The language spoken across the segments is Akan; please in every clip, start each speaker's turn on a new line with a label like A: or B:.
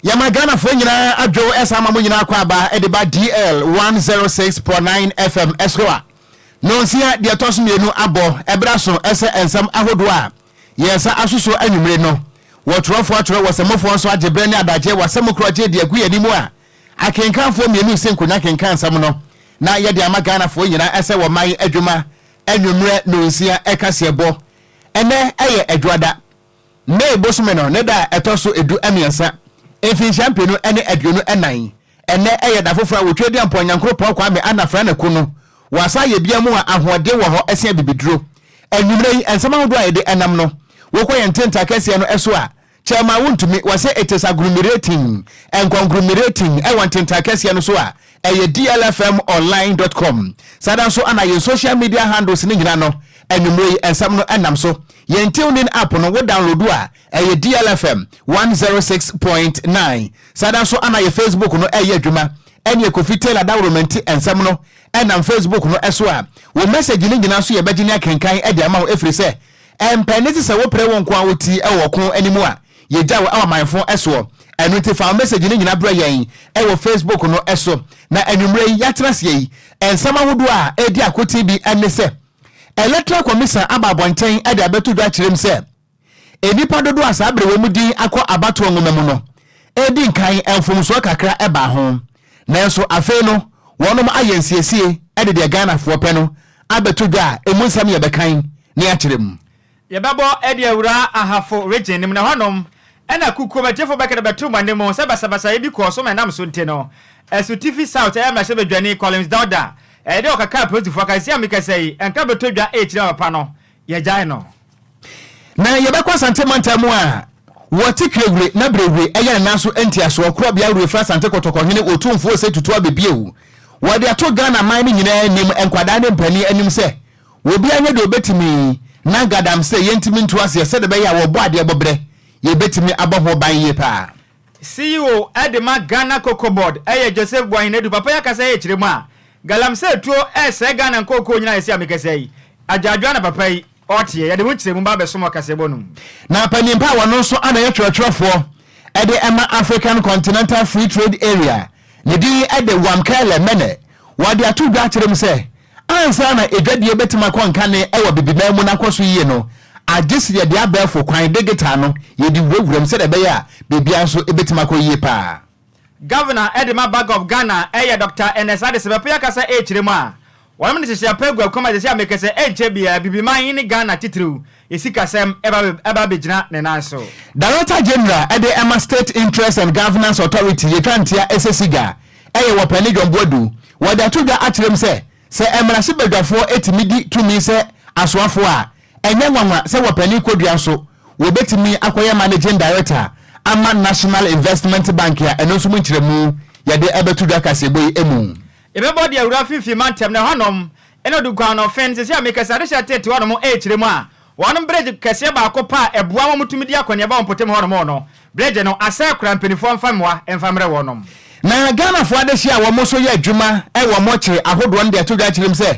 A: Yɛma Ghanafoɔ nyinaa adwo ɛsan ma mo nyinaa kɔ aba de ba DL 106.9 FM ɛso a nonsia deɛ ɛtɔ so mmienu abɔ ɛberɛ aso ɛsɛ nsɛm ahodoɔ a yɛn nsa asoso anwummere no. Wɔtwerɛfoɔ atwerɛ wɔ sɛmofoɔ nso agye berɛ ne adagyeɛ wɔ asɛm korɔgye de agu yɛn anim a akenkanfoɔ mmienu si nkonnwa kenkan nsɛm no na yɛde ama Ghanafoɔ nyinaa ɛsɛ wɔ man adwuma anwummerɛ nonsia ɛkaseɛbɔ. Ɛnɛ ɛyɛ Adwoada, May bosome no ne da a ɛtɔ so 13, mfinhyia 2024. Ɛnnɛ yɛ da foforɔ a wɔtwa Aduampɔn Nyankoropɔn Kwame Anafra Naku no wɔ asaayɛbea mu a ahoɔden wɔ hɔ sen abibiduro. Anwummerɛ yi, nsɛm ahodoɔ a yɛde nam no, wokɔ yɛn ntentan kɛseɛ no so a, kyɛrema wontumi, wɔse it is agglomerating, nkɔnglomerating wɔ ntentan kɛseɛ no so a, ɛyɛ dlfmonline dot com. Saa da nso na yɛn social media handles no nyinaa no, anwummerɛ yi nsɛm no nam so. Yɛn TuneIn app no, wo download a, ɛyɛ DLFM 106.9. Saa da nso na yɛ Facebook no ɛreyɛ adwuma. Ɛneɛ Kofi Taylor Daworomanti nsɛm no nam Facebook no so a, wo message no nyinaa nso yɛbɛgye ne akenkan de ama wo ɛfiri sɛ ɛmpɛ ne te sɛ wopere wo nko ara wo ti wɔ ɔko no mu a, Yɛgya wo wɔ amanfo soɔ. Ɛno nti fa wo message no nyina brɛ yɛn wɔ Facebook no so. Na anwummerɛ yi yɛatena aseɛ yi, nsɛm ahodoɔ a ɛredi akoten bi ne sɛ, Electoral Commission aba abɔnten de abɛto dwa akyerɛ mu sɛ, nnipa dodoɔ a saa berɛ wɔn din akɔ abatoɔ nwoma mu no, ɛredi nkan mfomsoɔ kakra baa ho. Nanso afei no wɔnom ayɛ nsiesie de deɛ Ghanafoɔ pɛ no abɛto dwa a ɛmu nsɛm yɛbɛkan na yɛakyerɛ mu.
B: Yɛbɛbɔ de awura Ahafo Region no mu na hɔnom na kukuom agyefo bɛka de bɛto mo anim sɛ basabasayɛ bi kɔɔ so ma ɛnam so nti no Asutifi South ɛyɛ mmarahyɛbadwani Collins Dauda ɛyɛ dɛ ɔkakaa apolisifo akansi a mekasa yi nka bɛtɔ dwa ɛrekyiri ama papa no yɛgyae no.
A: Na yɛbɛkɔ Asante mantam mu a wɔte Krewure na Brewure ɛyɛ ne nan so ntiasoɔ korɔbea wure firi Asante Kɔtɔkɔ hene Otumfoɔ Osei Tutu Abebiew. Wɔde ato Ghana man no nyinaa anim, nkwadaa ne mpanin anim sɛ Obiara nyɛ deɛ ɔbɛtumi na galamsey yɛntumi ntu aseɛ sɛdeɛ ɛbɛyɛ a wɔbɔ adeɛ bɔberɛ yɛbɛtumi abɔ ho ban yie paa.
B: CEO de ma Ghana Cocoa Board yɛ Joseph Boahen Adu. Papa yi akasa yi kyerɛ mu a, galamsey tuo resɛe Ghana nkookoo nyinaa seesei a mekasa yi. Adwaadwaa na papa yi ɔteɛ. Yɛde ho nkyerɛmu ba abɛsom wɔ kaseɛbɔ no mu.
A: Na panin pa a ɔno nso na ɔyɛ twerɛtwerɛfoɔ de ma African Continental Free Trade Area, ne din de Wamkele Mene, wɔde ato dwa akyerɛ mu sɛ, Ansa na adwadie bɛtumi akɔ nkane wɔ Abibiman mu na akɔ so yie no, agye sɛ yɛde abɛɛfo kwan, digital, no yɛde wurawura mu sɛdeɛ ɛbɛyɛ a biribiara nso bɛtumi akɔ yie pa ara.
B: Governor de ma Bank of Ghana yɛ Doctor Ernest Addison Bɛpɛ akasa rekyerɛ mu a, wɔnom de nhyehyɛɛ pa agu akwan mu a seesei a meka sɛ ɛnkyɛ biara Abibiman ne Ghana titiriw yɛ sikasɛm ɛba abɛgyina ne nan so.
A: Director General de ma State Interest and Governance Authority yɛtwa ntia ɛsɛ SIGA yɛ Wɔpɛne John Boadu. Wɔde ato dwa akyerɛ mu sɛ, sɛ mmarahyebadwafoɔ tumi di tumi sɛ asoafoɔ a, ɛnyɛ nwanwa sɛ Wɔpɛne Kodua nso wɔbɛtumi akɔyɛ Managing Director ama National Investment Bank a ɛno nso mu nkyerɛmu yɛde bɛto dwa kaseɛbɔ yi mu.
B: Yɛbɛbɔ de awura finfin mantam na ɛhɔnom na Odunkwan no fen. Seesei a mekasa adehyɛ tete hɔnom rekyerɛ mu a, wɔn bregye kɛseɛ baako pɛ a ɛboa ma wɔtumi di akɔneaba wɔ mpɔtam hɔnom no, bregye no asɛe koraa, mpanimfoɔ mfa mmoa mfa mmrɛ wɔnom.
A: Na Ghanafoɔ adehyeɛ a wɔn nso yɛ adwuma wɔ mɔkyere ahodoɔ no de ato dwa akyerɛ mu sɛ,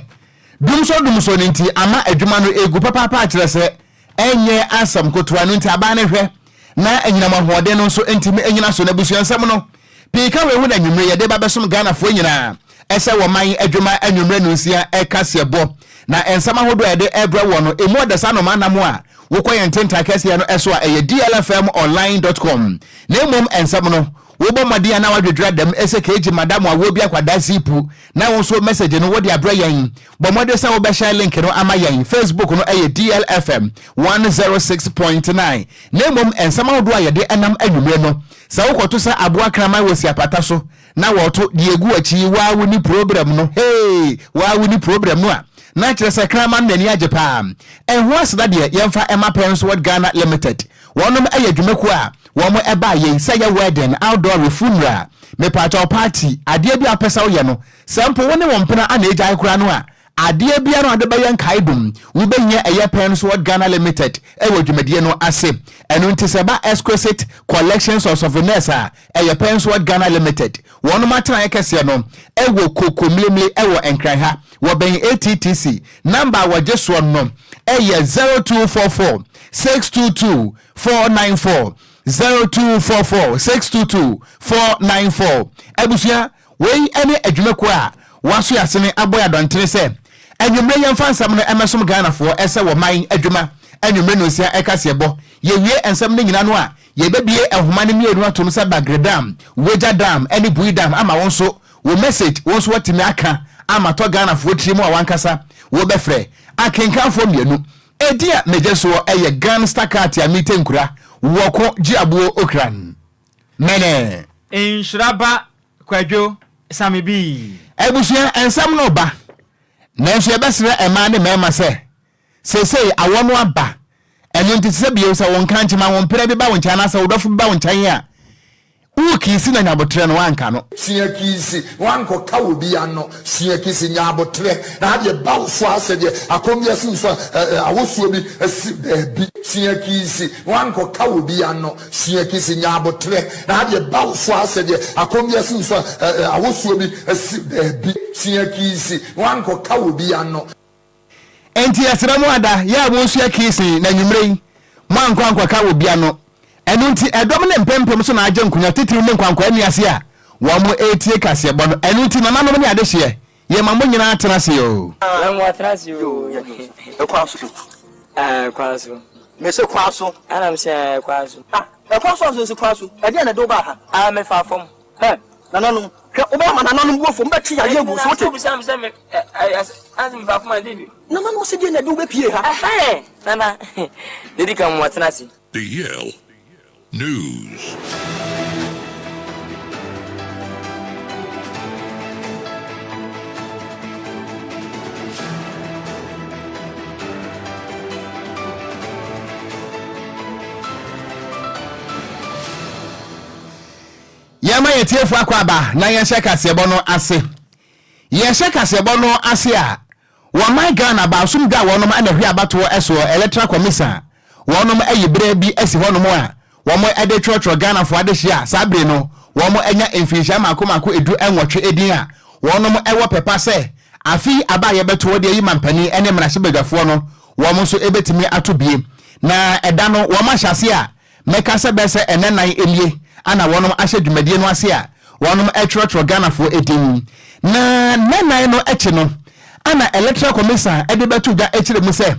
A: dumsɔ dumsɔ no nti ama adwuma no regu papaapa akyerɛ sɛ ɛnyɛ asɛm kotoa. Ɛno nti aban no hwɛ na anyinam ahoɔden no nso ntumi nnyina so. Na abusuansɛm no pii ka wei ho na anwummere yɛde ba bɛsom Ghanafoɔ nyinaa ɛsɛ wɔ man adwuma anwummere nonsia kaseɛbɔ na nsɛm ahodoɔ a yɛde ɛbrɛ wɔ no ɛmu ɔdasa nom anam a wokɔ yɛn ntentan kɛseɛ no ɛso a ɛyɛ dlfmonline dot com na mmom nsɛm no wobɔ mmɔden a na wadwedwera dɛm ɛsɛ keegye madam awoɔ bi akwadaa zipu na wo nso message no wode abrɛ yɛn. Bɔ mmɔden sɛ wobɛhyɛ link no ama yɛn. Facebook no yɛ DLFM 106.9. Na mmom nsɛm ahodoɔ a yɛde nam anwummerɛ no, sɛ wokɔto sɛ aboa kraman wɔ si apata so na wɔreto deɛ ɛgu w'akyi yi, waa wonni probrɛm no, hey, waa wonni probrɛm no a, na kyerɛ sɛ kraman no n'ani agye paa. Ɛho aseda deɛ yɛmfa mma Pensword Ghana Limited. Wɔnom yɛ dwumakuo a wɔn ɛbaa yei sɛ yɛ wedding, outdoory, funeral, mepaakyɛw party, adeɛ bi a wopɛ sɛ woyɛ no, sɛ mpo wo ne wo mpena ana agyae koraa no a, adeɛ biara a wode bɛyɛ nkaedom, wobɛhia ɛyɛ Pensword Ghana Limited wɔ dwumadie no ase. Ɛno nti sɛ ɛba exquisite collections of souvenirs a, ɛyɛ Pensword Ghana Limited. Wɔnom atenaeɛ kɛseɛ no wɔ Kokomlemle wɔ Nkran ha, wɔbɛn ATTC. Number a wɔgye soɔ no yɛ 0244 622 494. 0244 622 494. Abusua, wei ne adwumakuo a wɔaso yɛn asene abɔ yɛn adɔntene sɛ anwummerɛ yɛmfa nsɛm no mmɛsom Ghanafoɔ ɛsɛ wɔ man adwuma anwummerɛ nonsia ɛkaseɛbɔ. Yɛwie nsɛm no nyina no a, yɛbɛbue nhoma no mmienu atom sɛ Bagre Dam, Wagya Dam ne Bui Dam ama wo nso wo message wo nso woatumi aka ama tɔ Ghanafoɔ tiri mu a w'ankasa wobɛfrɛ akenkanfoɔ mmienu. Edin a megye soɔ yɛ Gansta Katia Mite Nkura Wɔko Gye Aboɔ Okran Mene.
B: Nhyira ba Kwadwo Same Bii.
A: Abusua, nsɛm no reba, nanso yɛbɛsrɛ mmaa ne mmarima sɛ, seesei awɔ no aba, ɛno nti te sɛ bio sɛ wo nkankye ma wo mpena bi ba wo nkyɛn anaasɛ wo dɔfo bi ba wo nkyɛn a, wo kiisi na nyaboterɛ no woanka no.
C: Sua kiisi na woankɔka obi ano. Sua kiisi, nya aboterɛ na adeɛ ba wo so ara sɛdeɛ akɔm bi asi wo so a, awosuo bi asi baabi. Sua kiisi na woankɔka obi ano. Sua kiisi, nya aboterɛ na adeɛ ba wo so ara sɛdeɛ akɔm bi asi wo so a, awosuo bi asi baabi. Sua kiisi na woankɔka obi ano.
A: Enti yɛsrɛ mo ada, yɛ a monsua kiisi na anwummere yi moankɔ ankɔka obi ano. Ɛno nti ɛdɔm ne mpempem so na agye nkonya, titiriw ne nkwankwaa nni ase a wɔretie kaseɛbɔ no. Ɛno nti nananom ne adehyeɛ, yɛma mo nyinaa tena ase oo.
D: Yɛma mo atena ase oo.
E: Ɛkwan so.
D: Ɛkwan so.
E: Mese kwan so.
D: Ɛna mese ɛkwan so.
E: Ah, ɛkwan so anso nsi kwan so. Ɛdeɛn na ɛde wo baa ha?
D: Ah, mefa fam.
E: Hɛ, nananom, hwɛ, wobɛyɛ ama nananom bo afu, wɔbɛtwe yadeɛ agu wo so, wote?
D: Wobisa me sɛ me, ɛ, ɛ, ɛ, mefa fam a, ɛdeɛn bi?
E: Nananom se deɛn na ɛde wo bɛpie ha?
D: Ɛhɛn, nana, deɛ ɛdi kan, moatena ase.
F: The Yale News.
A: Yɛma yɛn atiefo akwaaba na yɛnhyɛ kaseɛbɔ no ase. Yɛhyɛ kaseɛbɔ no ase a, wɔman Ghana baasom dwa a wɔnom na ɛhwɛ abatoɔ soɔ, Electoral Commission, a wɔnom ayi berɛ bi asi hɔnom a wɔn de twerɛtwerɛ Ghanafoɔ adehyeɛ a saa bere no wɔn anya mfinhyia mmaako mmaako 18 edin a wɔnom wɔ pɛpa sɛ afe yi aba a yɛbɛtoɔ de ayi mampanin ne mmarahyɛbadwafoɔ no wɔn nso bɛtumi ato bie na ɛda no wɔn ahyɛ aseɛ a Mɛka sɛ bɛyɛ sɛ ɛnɛ nan nie ana wɔnom ahyɛ dwumadie no ase a wɔnom ɛtwerɛtwerɛ Ghanafoɔ ɛdin. Na nɛ nan no akyi no ana Electoral Commission ɛde bɛto dwa ɛkyerɛ mu sɛ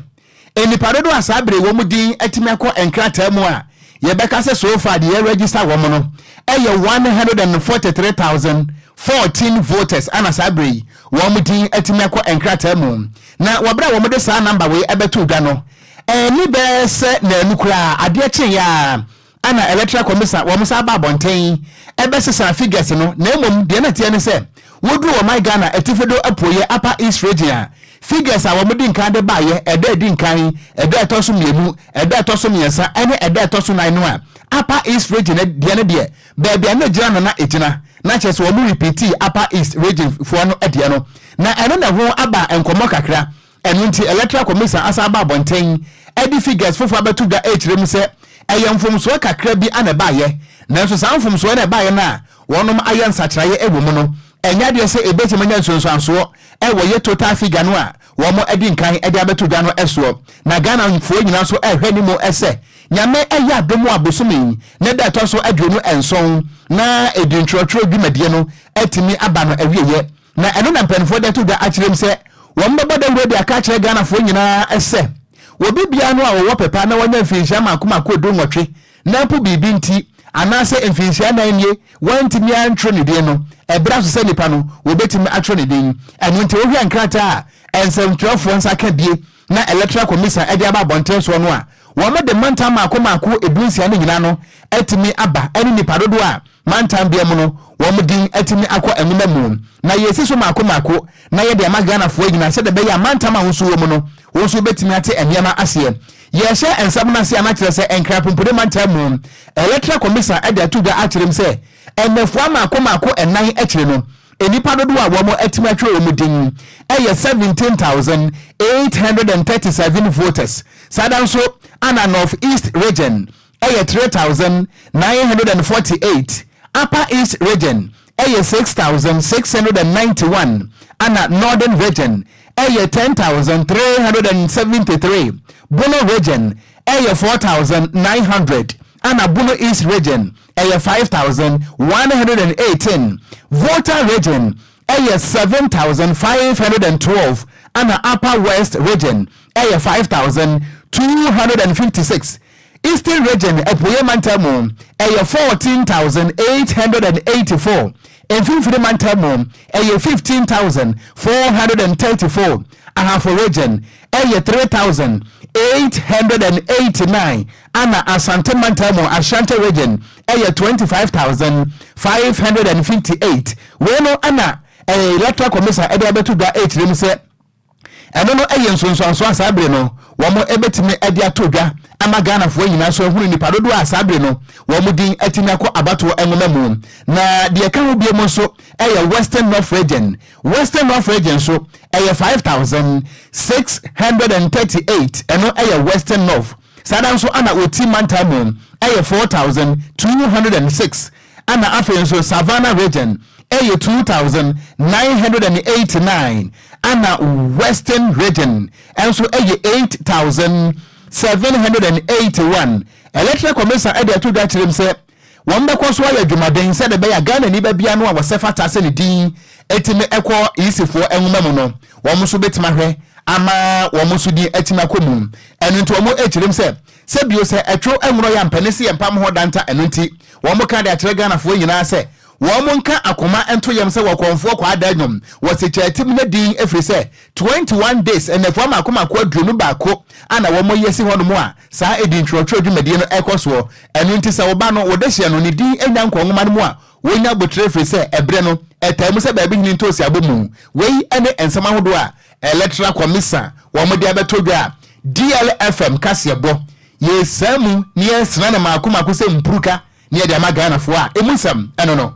A: nnipa dodoɔ a saa bere wɔn din atumi akɔ nkrataa mu a yɛbɛka sɛ so far deɛ yɛ register wɔn no ɛyɛ 143,014 voters ana saa bere yi wɔn din atumi akɔ nkrataa mu. Na wɔ berɛ a wɔde saa number wei ɛbɛto dwa no Anni bɛyɛ sɛ nnanu koraa, adeɛ kyeeɛ ara na Electoral Commission wɔn san baa abɔnten bɛsesaa figures no, na mmom deɛ na ɛteɛ ne sɛ, woduru ɔman Ghana atifido apueɛ, Upper East Region, a, figures a wɔn di nkan de baeɛ, ɛda a ɛdi nkan, ɛda a ɛtɔ so mmienu, ɛda a ɛtɔ so mmiɛnsa ne ɛda a ɛtɔ so nan no a, Upper East Region deɛ no deɛ, baabi a na ɛgyina no na ɛgyina, na kyerɛ sɛ wɔn repeatii Upper East Region foɔ no deɛ no, na ɛno na ɛho aba nkɔmmɔ kakra. Ɛno nti Electoral Commission asan aba abɔnten de figures foforɔ abɛto dwa rekyerɛ mu sɛ ɛyɛ mfomsoɔ kakra bi na ɛbaeɛ, nanso saa mfomsoɔ no a ɛbaeɛ no a wɔnom ayɛ nsakyeraeɛ wɔ mu no, ɛnyɛ adeɛ sɛ ɛbɛtumi anya nsunsuansoɔ wɔ yɛ total figure no a wɔn adi nkan de abɛto dwa no soɔ. Na Ghanafoɔ nyinaa nso rehwɛ anim sɛ Nyame yɛ adom a bosome yi ne da ɛtɔ so 27 na edintwerɛtwerɛ dwumadie no atumi aba no awieɛ. Na ɛno na mpaninfoɔ de ato dwa akyerɛ mu sɛ wɔn bɛbɔ dawuro de aka akyerɛ Ghanafoɔ nyinaa sɛ obi biara no a ɔwɔ pɛpa na wanya mfinhyia mmaako mmaako 18 na mpo biribi nti anaasɛ mfinhyia nan nie wantumi antwerɛ ne din no, ɛberɛ aso sɛ nipa no wɔbɛtumi atwerɛ ne din. Ɛno nti wohwɛ nkrataa a nsɛmtwerɛfoɔ nsa ka bie na Electoral Commission de aba abɔnten soɔ no a, wɔde mantam mmaako mmaako 16 no nyinaa no atumi aba ne nipa dodoɔ a Mantam biara mu no, wɔn din atumi akɔ nwoma mu, na yɛresi so mmaako mmaako na yɛde ama Ghanafoɔ nyinaa sɛdeɛ ɛbɛyɛ a mantam a wo nso wɔ mu no, wo nso wobɛtumi ate nneɛma aseɛ. Yɛrehyɛ nsɛm no ase a na kyerɛ sɛ Nkran Pumpuni Mantam mu Electoral Commission de ato dwa akyerɛ mu sɛ nnafua mmaako mmaako nnan akyiri no, nnipa dodoɔ a wɔatumi atwerɛ wɔn din yɛ 17,837 voters. Saa da nso na North East Region yɛ 3,948, Upper East Region yɛ 6,691 ɛna Northern Region yɛ 10,373, Bono Region yɛ 4,900. Ana Bono East Region ɛyɛ 5,118. Volta Region ɛyɛ 7,512 ana Upper West Region ɛyɛ 5,256. Eastern Region, Apueɛ Mantam mu, ɛyɛ 14,884. Mfimfini Mantam mu ɛyɛ 15,434. Ahafo Region ɛyɛ 3,889 ana Asante Mantam mu, Ashanti Region, ɛyɛ 25,558. Wei no ana ɛyɛ Electoral Commission ɛde abɛto dwa ɛkyerɛ mu sɛ ɛno no ɛyɛ nsonsanso a saa bere no wɔn ɛbɛtumi ɛde ato dwa ama Ghanafoɔ nyinaa so ahunu nipa dodoɔ a saa bere no wɔn din atumi akɔ abatoɔ nwoma mu. Na deɛ ɛka ho bie mu nso ɛyɛ Western North Region. Western North Region nso ɛyɛ 5,638. Ɛno ɛyɛ Western North. Saa da nso ana Oti Mantam mu ɛyɛ 4,206 ana afei nso Savannah Region ɛyɛ 2,989 ana Western Region ɛnso ɛyɛ 8,781. Electoral Commission ɛde ato dwa kyerɛ mu sɛ wɔn bɛkɔ so ayɛ adwumaden sɛde bɛyɛ Ghana ni bɛbia no a wɔsɛ fata sɛ ne din ɛtumi ɛkɔ EC foɔ nwoma mu no, wɔn nso bɛtumi ahwɛ ama wɔn nso din atumi akɔ mu. Ɛno nti wɔn akyerɛ mu sɛ sɛbio sɛ ɛtwo nworo yɛ mpɛne si yɛ mpam hɔ danta. Ɛno nti wɔn ka de akyerɛ Ghanafoɔ nyinaa sɛ wɔn nka akoma nto yam sɛ wɔkɔnfoɔ kɔ ada nnwom wɔsi kyerɛtim ne din, efiri sɛ 21 days, ɛnɛfoɔ mako mako 21 ana wɔn yɛ si hɔnom a saa edi ntwerɛtwerɛ dwumadie no ɛkɔ soɔ. Ɛno nti sɛ wɔba no wɔde hyɛ no ne din enya nkɔnwoma no mu a, wɔnya abotire, firi sɛ ɛbrɛ no ɛtaa mu sɛ baabi hene ntoosi abɔ mu. Wei ne nsɛm ahodoɔ a Electoral Commission wɔn de abɛto dwa a DLFM kaseɛbɔ yɛsaa mu ne yɛsena no maako maako sɛ mpuruka ne yɛde ama Ghanafoɔ a ɛmu nsɛm ɛno no.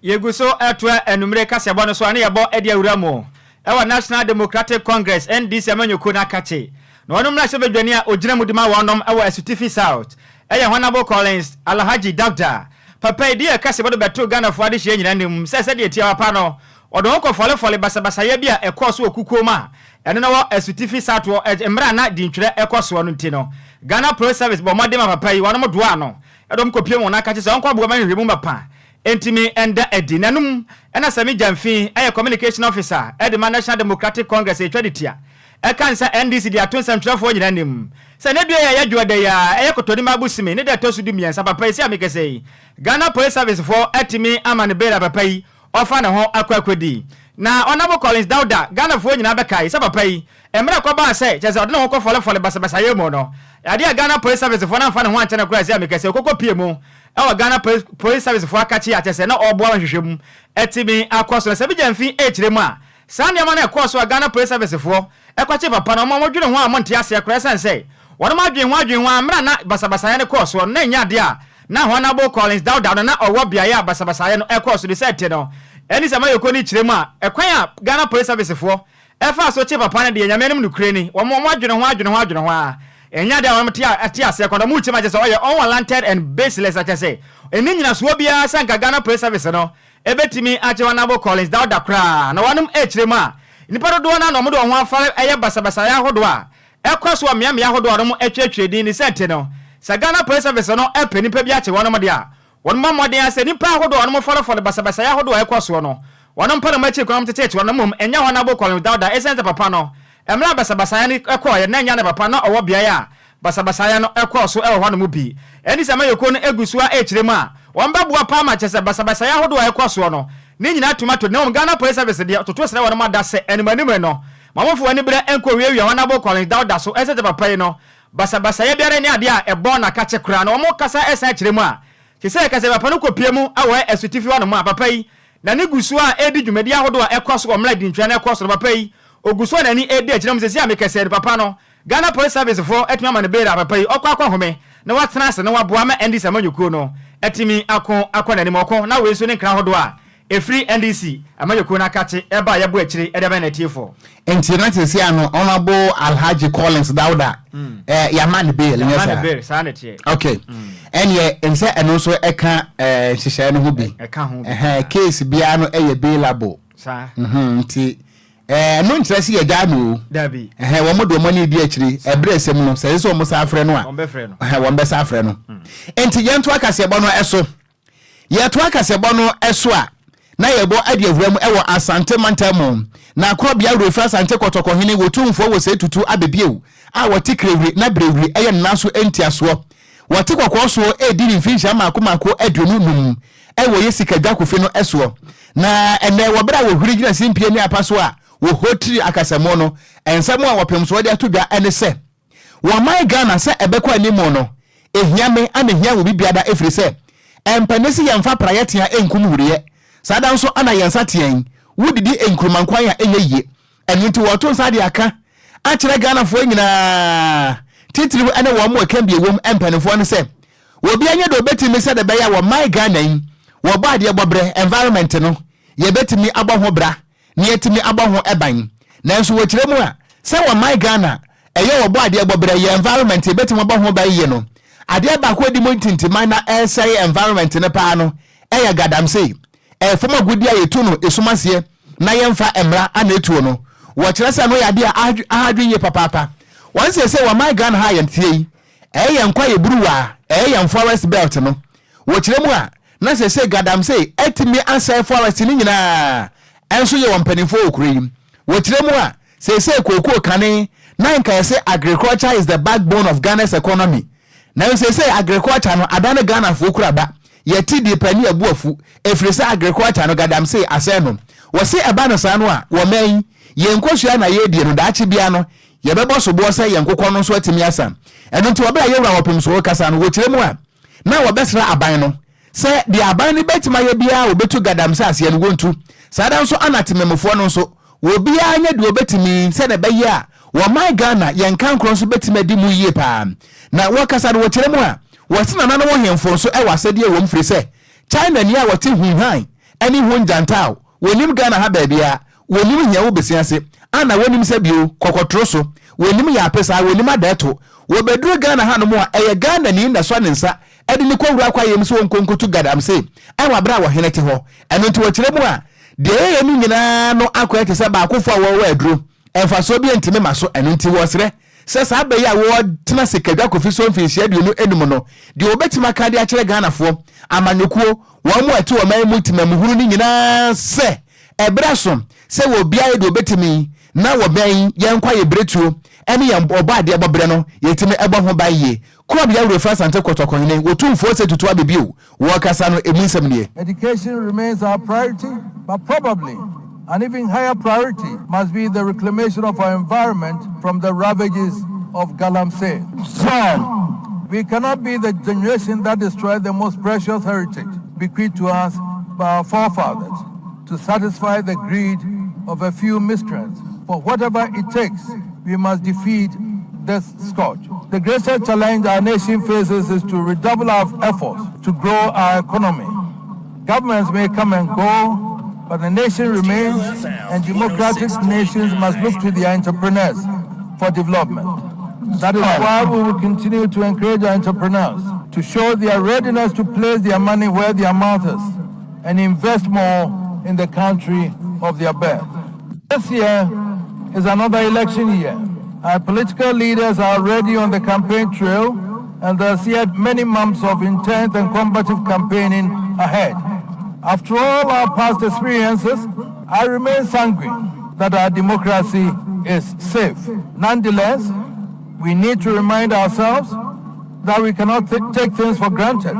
B: Yɛgu so ɛtoa anumere kaseɛbɔ no so a ne yɛbɔ de awura mu ɛwɔ National Democratic Congress, NDC, amanyɔkuo no akakye na wɔn mmarahyɛ badwani a ogyina mu de ma wɔnom ɛwɔ Asutifi South ɛyɛ Honourable Collins Alhaji Dauda. Papa yi deɛ kaseɛbɔ no bɛto Ghanafoɔ adehyɛ nyinaa nim sɛ sɛdeɛ tia papa no ɔde wɔn kɔ fɔlefɔle basabasayɛ bi a ɛkɔɔ so wɔ kukuo mu a ɛno no wɔ Asutifi South wɔ mmerɛ a na dintwerɛ ɛkɔ soɔ no. Nti no Ghana Police Service bɔ mmɔden ma papa yi wɔnom doa no ɛdɔm kɔpie mu wɔn akakye sɛ ɔnkɔ aboa ma nhwehwɛmu mapa ntumi ɛnda adi. Nanum ɛna Sammy Gyamfi ɛyɛ communication officer ɛde ma National Democratic Congress etwa de tia ɛka nsa NDC de ato nsɛmtwerɛfoɔ nyinaa nim sɛ ne dua yɛ adwoa da yi a ɛyɛ Kɔtɔnim abosome ne da ɛtɔ so 13, papa yi si amekɛsɛ yi Ghana Police Service foɔ ɛtumi ama ne bail a papa yi ɔfa ne ho akɔ akɔdi. Na Honourable Collins Dauda, Ghanafoɔ nyinaa bɛkae sɛ papa yi mmerɛ kɔbaa sɛ kyerɛ sɛ ɔde ne ho kɔ fɔlefɔle basabasayɛ mu no, adeɛ a Ghana Police Service foɔ no amfa ne ho ankyɛ no koraa sɛ amekɛsɛ ɔkɔkɔ pie mu ɛwɔ Ghana Police Service foɔ akakye akyɛ sɛ na ɔreboa wɔn hwehwɛ mu ɛtumi akɔ so. Na sɛ bi Gyamfi ɛkyerɛ mu a, saa nneɛma no ɛkɔɔ so a Ghana Police Service foɔ ɛkɔkye papa no, ɔmo a wɔdwene ho a wɔnte aseɛ koraa, ɛsiane sɛ wɔn adwene ho adwene ho a mmerɛ na basabasayɛ no kɔɔ soɔ no na ɛnyɛ adeɛ a na Honourable Collins Dauda no na ɔwɔ beaeɛ a basabasayɛ no ɛkɔɔ so de sɛ ɛte no. Ɛne sɛ mayɛkɔ no kyerɛ mu a, ɛkwan a Ghana Police Service foɔ ɛfa so kye papa no deɛ, Nyame anim nokure ni, wɔn adwene ho adwene ho adwene ho a ɛnyɛ adeɛ a wɔn te aseɛ kɔn ɔmo kyerɛ mu akyɛ sɛ ɔyɛ unwarranted and baseless, akyɛ sɛ ɛni nyinasoɔ biara sɛ nka Ghana Police Service no ɛbɛtumi akye Honourable Collins Dauda koraa. Na wɔnom ɛkyerɛ mu a, nipa dodoɔ no a na wɔde wɔn ho afare ɛyɛ basabasayɛ ahodoɔ a ɛkɔ so wɔ mmeammea ahodoɔ a wɔn atwerɛtwerɛ din ne sɛ nte no sɛ Ghana Police Service no ɛpɛ nipa bi akye wɔnom deɛ a, wɔn mmɔ mmɔden asɛ nipa ahodoɔ a wɔn fɔlɔfɔlɔ basabasayɛ ahodoɔ a ɛkɔ soɔ no, wɔn mpa na wɔn akyiri kwan wɔn tete akyi wɔn mmom ɛnyɛ Honourable Collins Dauda, ɛsiane sɛ papa no mmerɛ a basabasayɛ no ɛkɔɔ yɛ na ɛnyɛ ne papa na ɔwɔ beaeɛ a basabasayɛ no ɛkɔɔ so ɛwɔ hɔnom bi. Ɛne sɛ amayɛkuo no egu so a ɛkyerɛ mu a wɔn bɛboa paa ma kyɛ sɛ basabasayɛ ahodoɔ a ɛkɔ soɔ no ne nyinaa tuma to. Na wɔn Ghana Police Service deɛ toto srɛ wɔn ada sɛ anim anim no ma wɔmfo wɔn ani berɛ nkɔ wiawia Honourable Collins Dauda so, ɛsɛ sɛ papa yi no basabasayɛ biara ne adeɛ a ɛbɔ n'akakye koraa. Na wɔn kasa ɛsan kyerɛ mu a te sɛ ɛkasa papa no kɔpie mu awɔ Asutifi hɔnom a papa yi n'ani gu so a ɛredi dwumadi ahodoɔ a ɛkɔ so wɔ mmerɛ dintwa no ɛkɔ so no, papa yi ogu so a n'ani ɛredi akyerɛ mu sɛ si a mekɛsɛ no papa no Ghana Police Service foɔ atumi ama no bail a papa yi ɔkɔ akɔhome na watena ase na waboa ma NDC amanyɔkuo no atumi ako akɔ n'anim ɔko. Na wei nso ne nkra ahodoɔ a ɛfiri NDC amanyɔkuo no akakye ɛba a yɛbɔ akyire ɛde abɛn n'atiefoɔ.
A: Nti na te sɛ ano Honourable Alhaji Collins Dauda yama ne bail nyɛ
B: yama
A: saa
B: ne bail, saa ne teɛ.
A: Okay, ɛneɛ nsɛ ɛno nso ɛka nhyehyɛeɛ no ho bi.
B: Ɛka ho bi.
A: Ɛhɛn, case biara no ɛyɛ bailable.
B: Saa.
A: Nti Ɛno nkyerɛ sɛ yɛgyaa no o.
B: Dabi.
A: Ɛhɛn, wɔn de wɔn ani redi akyire. Ɛberɛ ɛsɛ mu no, sɛ ɛsɛ sɛ wɔn san frɛ no a,
B: Wɔn bɛfrɛ no.
A: Ɛhɛn, wɔn bɛsan afrɛ no. Enti yɛntoa kaseɛbɔ no so. Yɛtoa kaseɛbɔ no so a, na yɛbɔ adi ahura mu wɔ Asante mantam mu. Na Korɔbea Wurefiri Asante Kɔtɔkɔhene Wotumfoɔ Wosei Tutu Abebiew a wɔte Krewiri na Brewiri yɛ ne nan so ntiasoɔ. Wɔte kɔkɔɔ soɔ redi ne mfinhyia mmaako mmaako 25 wɔ yɛ sika dwa kofi no soɔ. Na ɛnnɛ wɔ berɛ a wɔhuri gyina simpie ne apa so a wɔhotiri akasamu no, nsɛm a wɔpem soɔ de ato dwa ne sɛ, Wɔman Ghana sɛ ɛbɛkɔ animu no, ɛhia me ana ɛhia wo bibiada ɛfiri sɛ, ɛmpɛ ne se yɛmfa praeɛ tea nkum huriɛ, saa da nso ana yɛn nsa tea yi, wodidi nkruma nkwan a ɛnyɛ yie. Ɛno nti wɔreto nsa de aka akyerɛ Ghanafoɔ nyinaa, titiriw ne wɔn a ɛka bi wom mpanimfoɔ no sɛ, obiara nyɛ deɛ ɔbɛtumi sɛdeɛ ɛbɛyɛ a wɔman Ghana yi, wɔbɔ adeɛ bɔberɛ, environment no, yɛbɛtumi abɔ ho bra na yɛatumi abɔ ho ban. Nanso wɔkyerɛ mu a, sɛ wɔman Ghana ɛyɛ wɔbɔ adeɛ bɔberɛ, yɛn environment yɛbɛtumi abɔ ho ban yie no, adeɛ baako a ɛdi mu ntintiman na ɛresɛe environment no paa no yɛ galamsey. Ɛyɛ fam agudeɛ a yɛtu no esum aseɛ na yɛmfa mmara ana ɛtuo no. Wɔkyerɛ sɛ ɛno yɛ adeɛ a aha adwene yie papaapa. Wɔn seesei wɔ man Ghana ha a yɛteɛ yi, ɛyɛ yɛn kwaeɛ buruwa, ɛyɛ yɛn forest belt no. Wɔkyerɛ mu a, na seesei galamsey atumi asɛe forest no nyinaa nso yɛ wɔn mpanimfoɔ wɔ kuro yi mu. Wɔkyerɛ mu a, seesei kookoo kane na nka yɛse agriculture is the backbone of Ghana's economy. Nanso seesei agriculture no adane Ghanafoɔ kuraba. Yɛte die pɛ ne yɛbo afu ɛfiri sɛ agriculture no gadamsey asɛe no. Wɔse ɛba no saa no a, wɔ man yi, yɛn nkosua na yɛredie no daakye biara no yɛbɛbɔ soboɔ sɛ yɛn nkokɔ no nso atumi asa. Ɛno nti wɔ berɛ a yɛwura Ɔpemsoɔ rekasa no, wɔkyerɛ mu a, na wɔbɛsrɛ aban no sɛ deɛ aban no bɛtumi ayɛ biara a wɔbɛtu gadamsey aseɛ no wɔntu. Saa ara nso ana temammufoɔ no nso, obiara nyɛ deɛ ɔbɛtumi sɛdeɛ ɛbɛyɛ a wɔman Ghana yɛn nkankorɔ nso bɛtumi adi mu yie paa. Na wɔkasa no wɔkyerɛ mu a, wɔse nananom nhemfo nso wɔ asɛdeɛ wɔ mu firi sɛ China ni a wɔte Hunhan ne Hunjantao wɔnim Ghana ha baabiara, wɔnim Hiawo Besiase, ana wɔnim sɛ bio Kɔkɔtoro so, wɔnim Yaapesaa, wɔnim Adɛɛto. Wɔbɛduru Ghana hanom a, ɛyɛ Ghanani na ɛsɔ ne nsa de no kɔwura kwaeɛ mu sɛ ɔnkɔ nkɔtu galamsey wɔ aberɛ a ɔhene te hɔ. Ɛno nti wɔkyerɛ mu a, deɛ yɛyɛ no nyinaa no akɔyɛ te sɛ baakofoɔ a wɔrewɔ aduro, mfasoɔ biara ntumi mma so. Ɛno nti wɔsrɛ sɛ saa bɛ yi a wɔretena Sikadwa Kofi so mfinhyia 25 no, deɛ wɔbɛtumi aka de akyerɛ Ghanafoɔ, amanyɔkuo, wɔn a ɛte ɔman mu temamuhunu no nyinaa sɛ, ɛberɛ aso sɛ obiara yɛ deɛ ɔbɛtumi na wɔbɛn yɛn kwaeɛbiretuo ne yɛn ɔbɔadeɛ bɔberɛ no, yɛtumi bɔ ho ban yie. Korɔbea Wurefra Asante Kɔtɔkɔhene, Otumfoɔ Osei Tutu Abe bio, wɔrekasa no, emu nsɛm nie.
G: Education remains our priority, but probably an even higher priority must be the reclamation of our environment from the ravages of galamsey. We cannot be the generation that destroyed the most precious heritage bequeathed to us by our forefathers to satisfy the greed of a few miscreants. For whatever it takes, we must defeat this scourge. The greatest challenge our nation faces is to redouble our efforts to grow our economy. Governments may come and go, but the nation remains, and democratic nations must look to their entrepreneurs for development. That is why we will continue to encourage our entrepreneurs to show their readiness to place their money where their mouth is and invest more in the country of their birth. This year is another election year. Our political leaders are already on the campaign trail, and there's yet many months of intense and combative campaigning ahead. After all our past experiences, I remain sanguine that our democracy is safe. Nonetheless, we need to remind ourselves that we cannot take things for granted.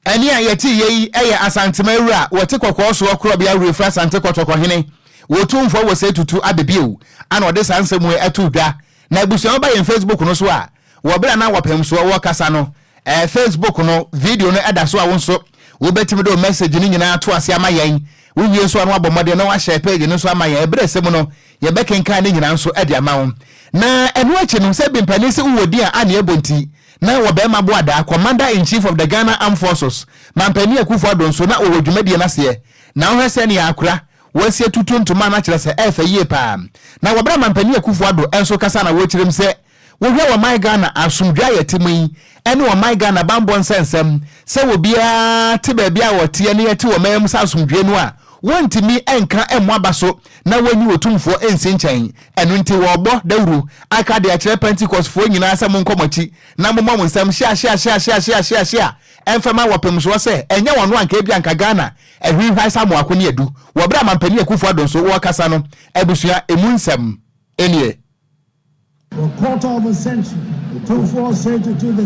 A: Ɛnne a yɛte yɛ yi yɛ Asantema awura a wɔte kɔkɔɔ soɔ korɔbea Wurefiri Asante Kɔtɔkɔhene Otumfoɔ Wosei Tutu Abebiew ana ɔde saa nsɛm wei too dwa. Na abusua woba yɛn Facebook no so a, wɔ berɛ a na wɔpem soɔ wɔkasa no, eh, Facebook no video no da so a wo nso wobɛtumi de wo message no nyinaa ato ase ama yɛn. Wowie nso a na wabɔ mmɔden na wahyɛ page no nso ama yɛn. Ɛberɛ ɛsɛ mu no, yɛbɛkenkan ne nyinaa nso de ama wo. Na ɛno akyi no, sɛ bi mpanin sɛ wowɔ din a ane ɛbɔ nti, na wɔ barima Boadaa, Commander in Chief of the Ghana Armed Forces, Mampanin Akuffo Addo nso na ɔwɔ dwumadie no aseɛ. Na wohwɛ sɛnea akora wɔasi atutu ntoma a na kyerɛ sɛ ɛyɛ fɛ yie paa. Na wɔ berɛ a Mampanin Akuffo Addo nso kasa na wɔkyerɛ mu sɛ wohwɛ ɔman Ghana asomdwoeɛ a yɛte mu yi ne ɔman Ghana banbɔ nsɛnsɛm sɛ obiara te baabi a ɔteɛ ne yɛte ɔman mu sɛ asomdwoeɛ no a Wɔntumi nka mmɔ aba so na wɔnyi Otumfoɔ nsi nkyɛn. Ɛno nti wɔrebɔ dawuru aka de akyerɛ Pentekostfoɔ nyinaa sɛ monkɔ mo akyi na mommɔ mo nsam hyia hyia hyia hyia hyia hyia hyia ɛmfa ma wɔpem soɔ sɛ ɛnyɛ wɔn anka ebia anka Ghana ahwinhwan sa amoako ne adu wɔ berɛ a Mampanin Akufo Addo nso wɔrekasa no abusua emu nsɛm nie.
H: For a quarter of a century, Otumfuo Osei Tutu II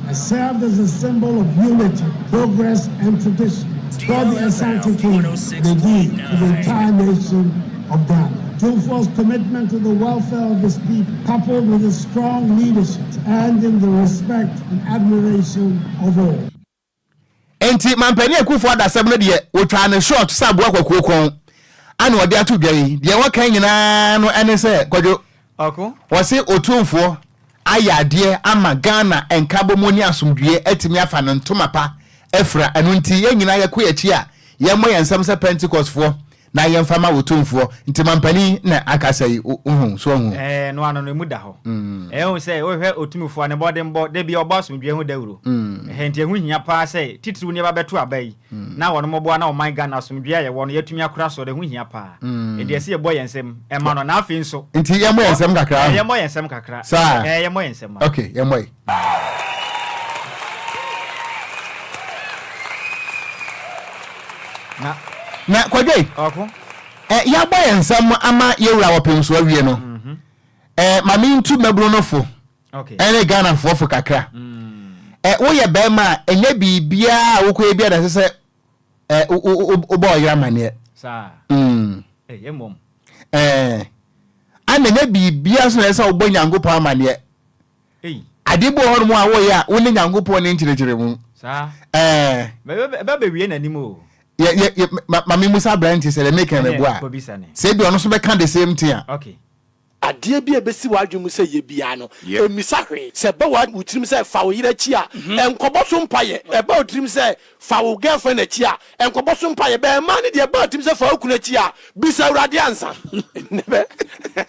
H: has served as a symbol of unity, progress and tradition for the Asante Kingdom and indeed for the entire nation of Ghana. Otumfuo's commitment to the welfare of his people, coupled with his strong leadership, earned him the respect and admiration of all.
A: Enti Mampanin Akuffo Addo asɛm no deɛ wɔtwaa no short sɛ aboa kwakuo kɔn ana ɔde ato dwa yi. Deɛ wɔka nyinaa no ɛne sɛ Kwadwo,
B: Ɔko.
A: wɔse Otumfoɔ ayɛ adeɛ ama Ghana nkabɔmu ne asomdwoeɛ atumi afa no ntoma pa afira. Ɛno nti yɛn nyinaa yɛkɔ yɛn akyi a yɛmmɔ yɛn nsam sɛ Pentecostefoɔ na yɛmfa ma Otumfoɔ. Nti mampanin na akasa yi, wohu, so wahu?
B: Ɛɛ, no ano no, emu da hɔ. Ɛɛ, wohu sɛ wohwɛ Otumfoɔ a, ne mmɔdenbɔ, da biara ɔbɔ asomdwoeɛ ho dawuro. Ɛhɛ, nti ɛho hia paa sɛ, titiriw nneɛma bɛto aba yi, na wɔn boa na ɔman Ghana asomdwoeɛ a yɛwɔ no, yɛatumi akora so no, ɛho hia paa. Enti ɛsɛ sɛ yɛbɔ yɛn nsam ma no. Na afei nso.
A: Nti yɛmmɔ yɛn nsam kakra?
B: Ɛɛ, yɛmmɔ yɛn nsam kakra.
A: Saa?
B: Ɛɛ, yɛmmɔ yɛn nsam ma.
A: Ok, yɛmmɔ yi.
B: Na.
A: Na Kwadwo yi.
B: Ɔko.
A: Ɛ, yɛabɔ yɛn nsam ama yɛwura wɔpem so awie no. Ɛ, ma mentu mmabunu no fo.
B: Okay.
A: Ɛne Ghanafoɔ fo kakra. Ɛ, woyɛ bɛrima a, ɛnyɛ biribiara a wokɔyɛ biara na ɛsɛ sɛ ɛ, wobɔ ɔyere amanneɛ.
B: Saa. Ɛyɛ mmom.
A: Ɛɛ, ana ɛnyɛ biribiara nso na ɛsɛ sɛ wobɔ Nyankopɔn amanneɛ.
B: Ei.
A: Ade bi wɔ hɔnom a woyɛ a, wo ne Nyankopɔn ne nkyerɛkyerɛ mu.
B: Saa.
A: Ɛɛ.
B: Bɛbɛ bɛwie n'anim o.
A: Yɛ yɛ yɛ ma ma me musa aberante sɛ deɛ meka
B: Ɛneɛ
A: meboa a.
B: kɔbisa ne.
A: Sɛ ebi ɔno nso bɛka the same thing a.
B: Okay.
I: Adeɛ bi a ɛbɛsi w'adwene mu sɛ yɛ biara no, mmisa hwee. Sɛ ɛba wo tirim sɛ fa wo yere akyi a, nkɔbɔ so mpaeɛ. Ɛba wo tirim sɛ fa wo girlfriend akyi a, nkɔbɔ so mpaeɛ. Bɛɛma no deɛ, ɛba wo tirim sɛ fa wo kunu akyi a, bisa Awurade ansa.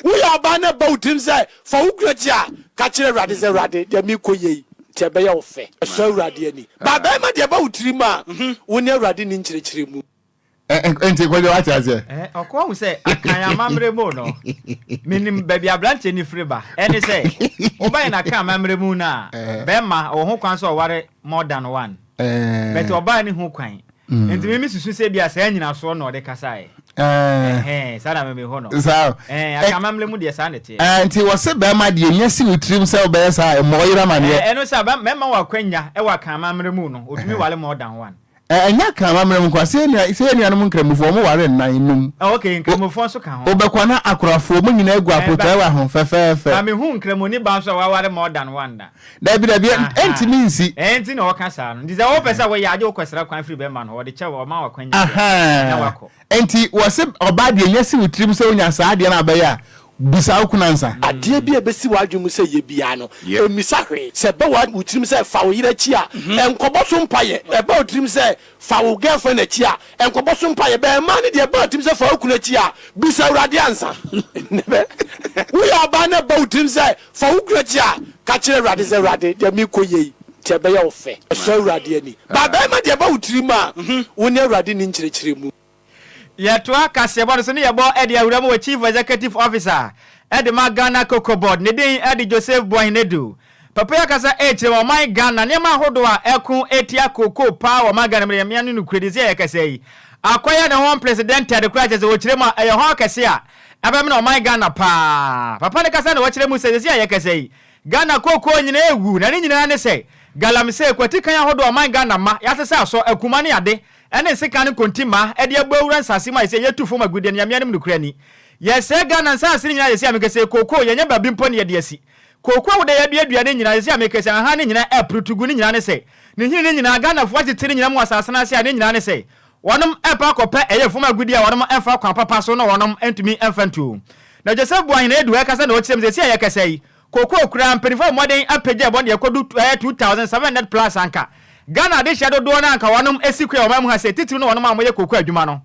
I: Woyɛ ɔbaa na ɛba wo tirim sɛ fa wo kunu akyi a, ka kyerɛ Awurade sɛ, Awurade, deɛ merekɔ yɛ yi, nti ɛbɛyɛ wo fɛ. Ɛsɔ Awurade ani. But bɛɛma deɛ, ɛba wo tirim a, wo ne Awurade nni nkyerɛkyerɛmu.
A: Nti kɔjɔ wate aseɛ.
B: Ɔkɔ ɔhu sɛ akan amammerɛ mu no menim baabi aberanteɛ no firi ba ɛne sɛ woba yɛn akan amammerɛ mu no a bɛrima ɔwɔ ho kwan sɛ ɔware more than one but ɔbaa ne ho kwan nti me mesusu sɛ bi a saa nyinasoɔ na ɔde kasaeɛ ɛhɛn saa na meme hɔ no
A: saa
B: akan amammerɛ mu deɛ saa na ɛteɛ.
A: Nti wɔse bɛrima deɛ nya si wo tirim sɛ wobɛyɛ saa mmɔ ɔyere amaneɛ.
B: Ɛno sɛ mɛma wɔ akwanya ɛwɔ akan amammerɛ mu no ɔtumi ware more than one.
A: Ɛ, ɛnyɛ Akan amammerɛ mu nko ara. Sɛ yɛn nua, sɛ yɛn nuanom Nkramofoɔ, wɔn ware nnan, nnum.
B: Oh, okay, Nkramofoɔ nso ka ho.
A: Wobɛkɔ na akorafoɔ, wɔn nyinaa gu
B: Eh, ba,
A: apotɔewa ho fɛfɛɛfɛ.
B: ba mehu Nkramoni ba nso a waware more than one da.
A: Dabi, dabi, ɛ,
B: Aha.
A: ɛntumi nsi.
B: Ɛɛ, nti na wɔka saa no. Nti sɛ wopɛ sɛ woyɛ a, gye wokɔsrɛ kwan firi bɛrima no hɔ, ɔde kyɛ wo, ɔma wo akwanya bi a, na
A: Ahaa.
B: woakɔ.
A: Enti wɔse ɔbaa deɛ nya si wo tirim sɛ wonya saa adeɛ no a wobɛyɛ a, bisa wo kunu ansa.
I: Adeɛ bi a ɛbɛsi w'adwene mu sɛ yɛ biara no, mmisa hwee. Sɛ ɛba wo tirim sɛ fa wo yere akyi a, nkɔbɔ so mpaeɛ. Ɛba wo tirim sɛ fa wo girlfriend akyi a, nkɔbɔ so mpaeɛ. Bɛɛma no deɛ, ɛba wo tirim sɛ fa wo kunu akyi a, bisa Awurade ansa. Woyɛ ɔbaa na ɛba wo tirim sɛ fa wo kunu akyi a, ka kyerɛ Awurade sɛ, Awurade, deɛ merekɔ yɛ yi, nti ɛbɛyɛ wo fɛ. Ɛsɔ Awurade ani. Ba bɛɛma deɛ ɛba wo tirim a, wo ne Awurade nni nkyerɛkyerɛ mu.
B: Yɛtoa kaseɛbɔ no so ne yɛbɔ de awura mu wɔ Chief Executive Officer de ma Ghana Cocoa Board, ne din de Joseph Boahen-Adu. Papa yi akasa rekyerɛ mu ɔman Ghana nneɛma ahodoɔ a ɛko tia cocoa paa wɔ ɔman Ghana mu deɛ mmea no nokorɛ di sɛ yɛkasa yi akɔyɛ ne ho unprecedented koraa kyerɛ sɛ wɔkyerɛ mu a ɛyɛ hɔ kɛse a ɛbɛmena ɔman Ghana paa. Papa no kasa na wɔkyerɛ mu sɛ sɛsi a yɛkasa yi Ghana kookoo nyinaa rewu na ne nyinaa ne sɛ galamsey, kwati kan ahodoɔ a ɔman Ghana mma yɛasesa asɔ, akuma ne ade ne nsekan ne nkontimma de abɔ awura nsase mu a ɛsɛ yɛtu fam agudeɛ no Nyame anim nokorɛ ni. Yɛsɛe Ghana nsase no nyinaa sɛsi a meka sɛ kookoo yɛnyɛ baabi mpo ne yɛde asi kookoo a wode yɛaduadua no nyinaa sɛsi a meka sɛ ahan no nyinaa ɛrepurutu gu ne nyinaa ne sɛ ne nhini no nyinaa Ghanafoɔ atete ne nyinaa mu wɔ asase no ase a ne nyinaa ne sɛ wɔnom ɛrepɛ akɔpɛ ɛyɛ fam agudeɛ a wɔnom ɛmfa kwan papa so na wɔnom ntumi ɛmfa ntuo. Na Joseph Boahen Adu ɛkasa na ɔkyerɛ mu sɛsi a yɛkasa yi Kookoo koraa, mpanyinfoɔ abɔ mmɔden apagya ɛbɔ no de akɔdu ɛyɛ 2700 plus anka Ghana adehyeɛ dodoɔ no a anka wɔnom si kua wɔ ɔman mu ha sei, titiriw ne wɔnom a wɔyɛ kookoo adwuma no.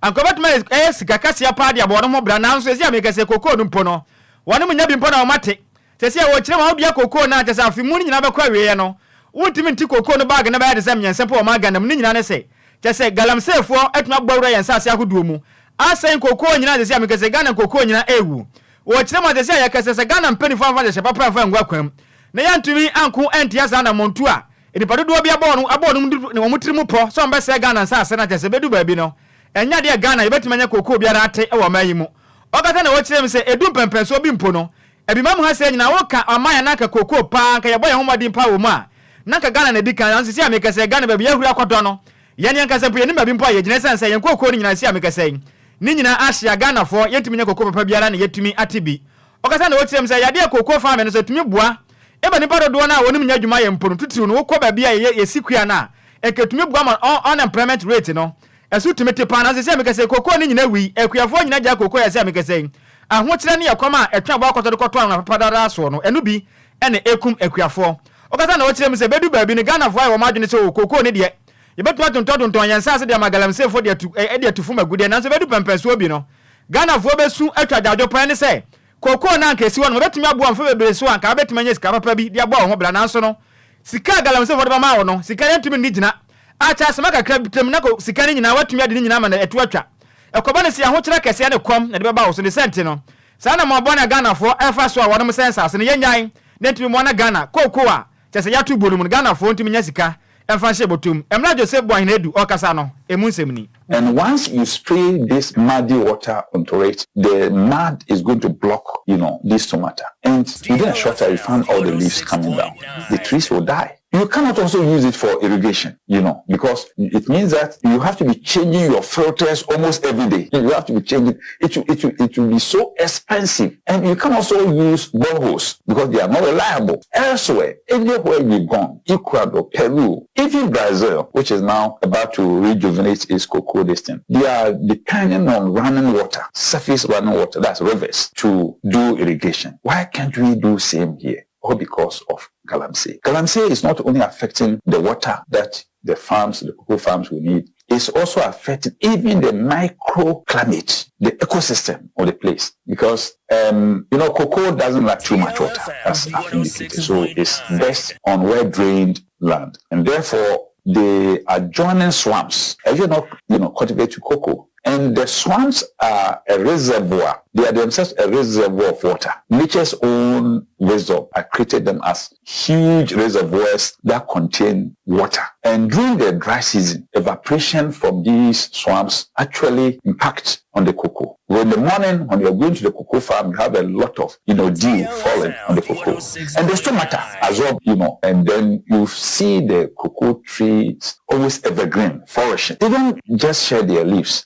B: Anka wɔbɛtumi ayɛ ɛyɛ sika kɛseɛ paa de abɔ wɔnom ho bra nanso seesei a meka sei kookoo no mpo no wɔnom nnya bi mpo na wɔn ate. Seesei a wɔkyerɛ mu a wodua kookoo no a kyerɛ sɛ afe mu no nyinaa bɛkɔ awieɛ no wontumi nte kookoo no bag no bɛyɛ te sɛ mmiɛnsa mpo wɔ ɔman Ghana mu ne nyinaa ne sɛ. Kyerɛ sɛ galamseyfoɔ atumi abɔ awura yɛn nsaase ahodoɔ mu asɛe nkookoo nyinaa seesei a meka sɛ Ghana nkookoo nyinaa ɛrewu. Wɔ kyerɛ mu a seesei a yɛka sɛ sɛ Ghana mpaninfoɔ amfa nhyehyɛ papa amfa angu akwan mu na yɛantumi anko antia saa anammɔntuo a nnipa dodoɔ bi abɔ wɔn abɔ wɔn wɔn tiri mu pɔ sɛ wɔbɛsɛe Ghana nsaase no a kyerɛ sɛ ɛbɛdu baabi no ɛnyɛ adeɛ a Ghana yɛbɛtumi anya kookoo biara ate wɔ ɔman yi mu. Ɔkasa na wɔkyerɛ mu sɛ ɛdu mpɛnpɛnsoɔ bi mpo no Abimam ha sɛɛ nyinaa woka ɔman a na anka kookoo paa anka yɛbɔ yɛn ho mmɔden paa wɔ mu a na anka Ghana na ɛdi kan nanso seesei a mekasa yi Ghana baabi yɛahuri akɔtɔ no yɛn ankasa mpo yɛnnim baabi mpo a yɛgyina ɛsiane sɛ yɛn kookoo no nyinaa seesei a mekasa yi ne nyinaa ahye a Ghanafoɔ yɛntumi nyɛ kookoo papa biara na yɛatumi ate bi. Ɔkasa na ɔkyerɛ mu sɛ yadeɛ a kookoo farming no so ɛtumi boa ma nnipa dodoɔ no a wɔnim nyɛ adwuma yɛ mpo no titiriw no wokɔ baabi a yɛyɛ yɛsi kua no a anka ɛtumi boa ma unemployment rate no Ɛso tumi te paa, nanso seesei a mekasa yi, kookoo no nyinaa wui. Akuafoɔ nyinaa gyae kookoo yɛ seesei a mekasa yi. Ahokyerɛ ne ɛkɔm a ɛtwe aboa kɔtɔ de kɔtɔ anwona papa dada soɔ no, ɛno bi na ɛkum akuafoɔ. Ɔkasa na ɔkyerɛ mu sɛ, bɛdu baabi no, Ghanafoɔ ayɛ wɔn adwene sɛ, oo, kookoo no deɛ, yɛbɛtumi atontɔntontɔn yɛn nsaase de ama galamseyfoɔ de atu, de atu fam agudeɛ, nanso ɛbɛdu pɛmpɛnsoɔ bi no, Ghanafoɔ bɛsu atwa agyaadwo paa. Ɛne sɛ, kookoo no a anka ɛsi hɔ no, wɔbɛtumi aboa mfe bebree so a anka wobɛtumi anya sika papa bi de abɔ wo ho bra, nanso no, sika a galamseyfoɔ de bɛma wo no, sika no ntumi nni gyina. Akyɛ asɛm kakra bi ntam na kɔ sika no nyinaa woatumi ade ne nyinaa ama no atu atwa. Ɛkɔba no sɛ ahokyerɛ kɛseɛ ne kɔm na ɛde bɛba wo so. Ne sɛ nti no, saa na mmoa bɔne a Ghanafoɔ ɛfa so a wɔnom sɛe nsaase no yɛnnyae na ntumi mmoa na Ghana kookoo a kyerɛ sɛ yɛato buo no mu no Ghanafoɔ ntumi nya sika mfa nhyɛ bɔtɔ mu. Mmerɛ a Joseph Boahen Adu ɔrekasa no, ɛmu nsɛm ni.
J: And once you spray this muddy water onto it, the mud is going to block, you know, this tomato. And within a short time, you find all the leaves coming down. The trees will die. You cannot also use it for irrigation, you know, because it means that you have to be changing your filters almost every day. You have to be changing. It will, it will, it will be so expensive. And you can also use boreholes because they are not reliable. Elsewhere, anywhere you've gone, Ecuador, Peru, even Brazil, which is now about to rejuvenate its cocoa this thing, they are depending on running water, surface running water, that's rivers, to do irrigation. Why can't we do same here? All because of galamsey. Galamsey is not only affecting the water that the farms, the cocoa farms will need, it's also affecting even the microclimate, the ecosystem of the place. Because, cocoa doesn't like too much water, as I've indicated. So it's best on well-drained land. And therefore, the adjoining swamps, if you're not, cultivate cocoa, and the swamps are a reservoir. They are themselves a reservoir of water. Nature's own wisdom I created them as huge reservoirs that contain water. And during the dry season, evaporation from these swamps actually impact on the cocoa. Well, in the morning, when you're going to the cocoa farm, you have a lot of, dew falling on the cocoa. And the stomata absorb, and then you see the cocoa trees always evergreen, flourishing. They don't just shed their leaves.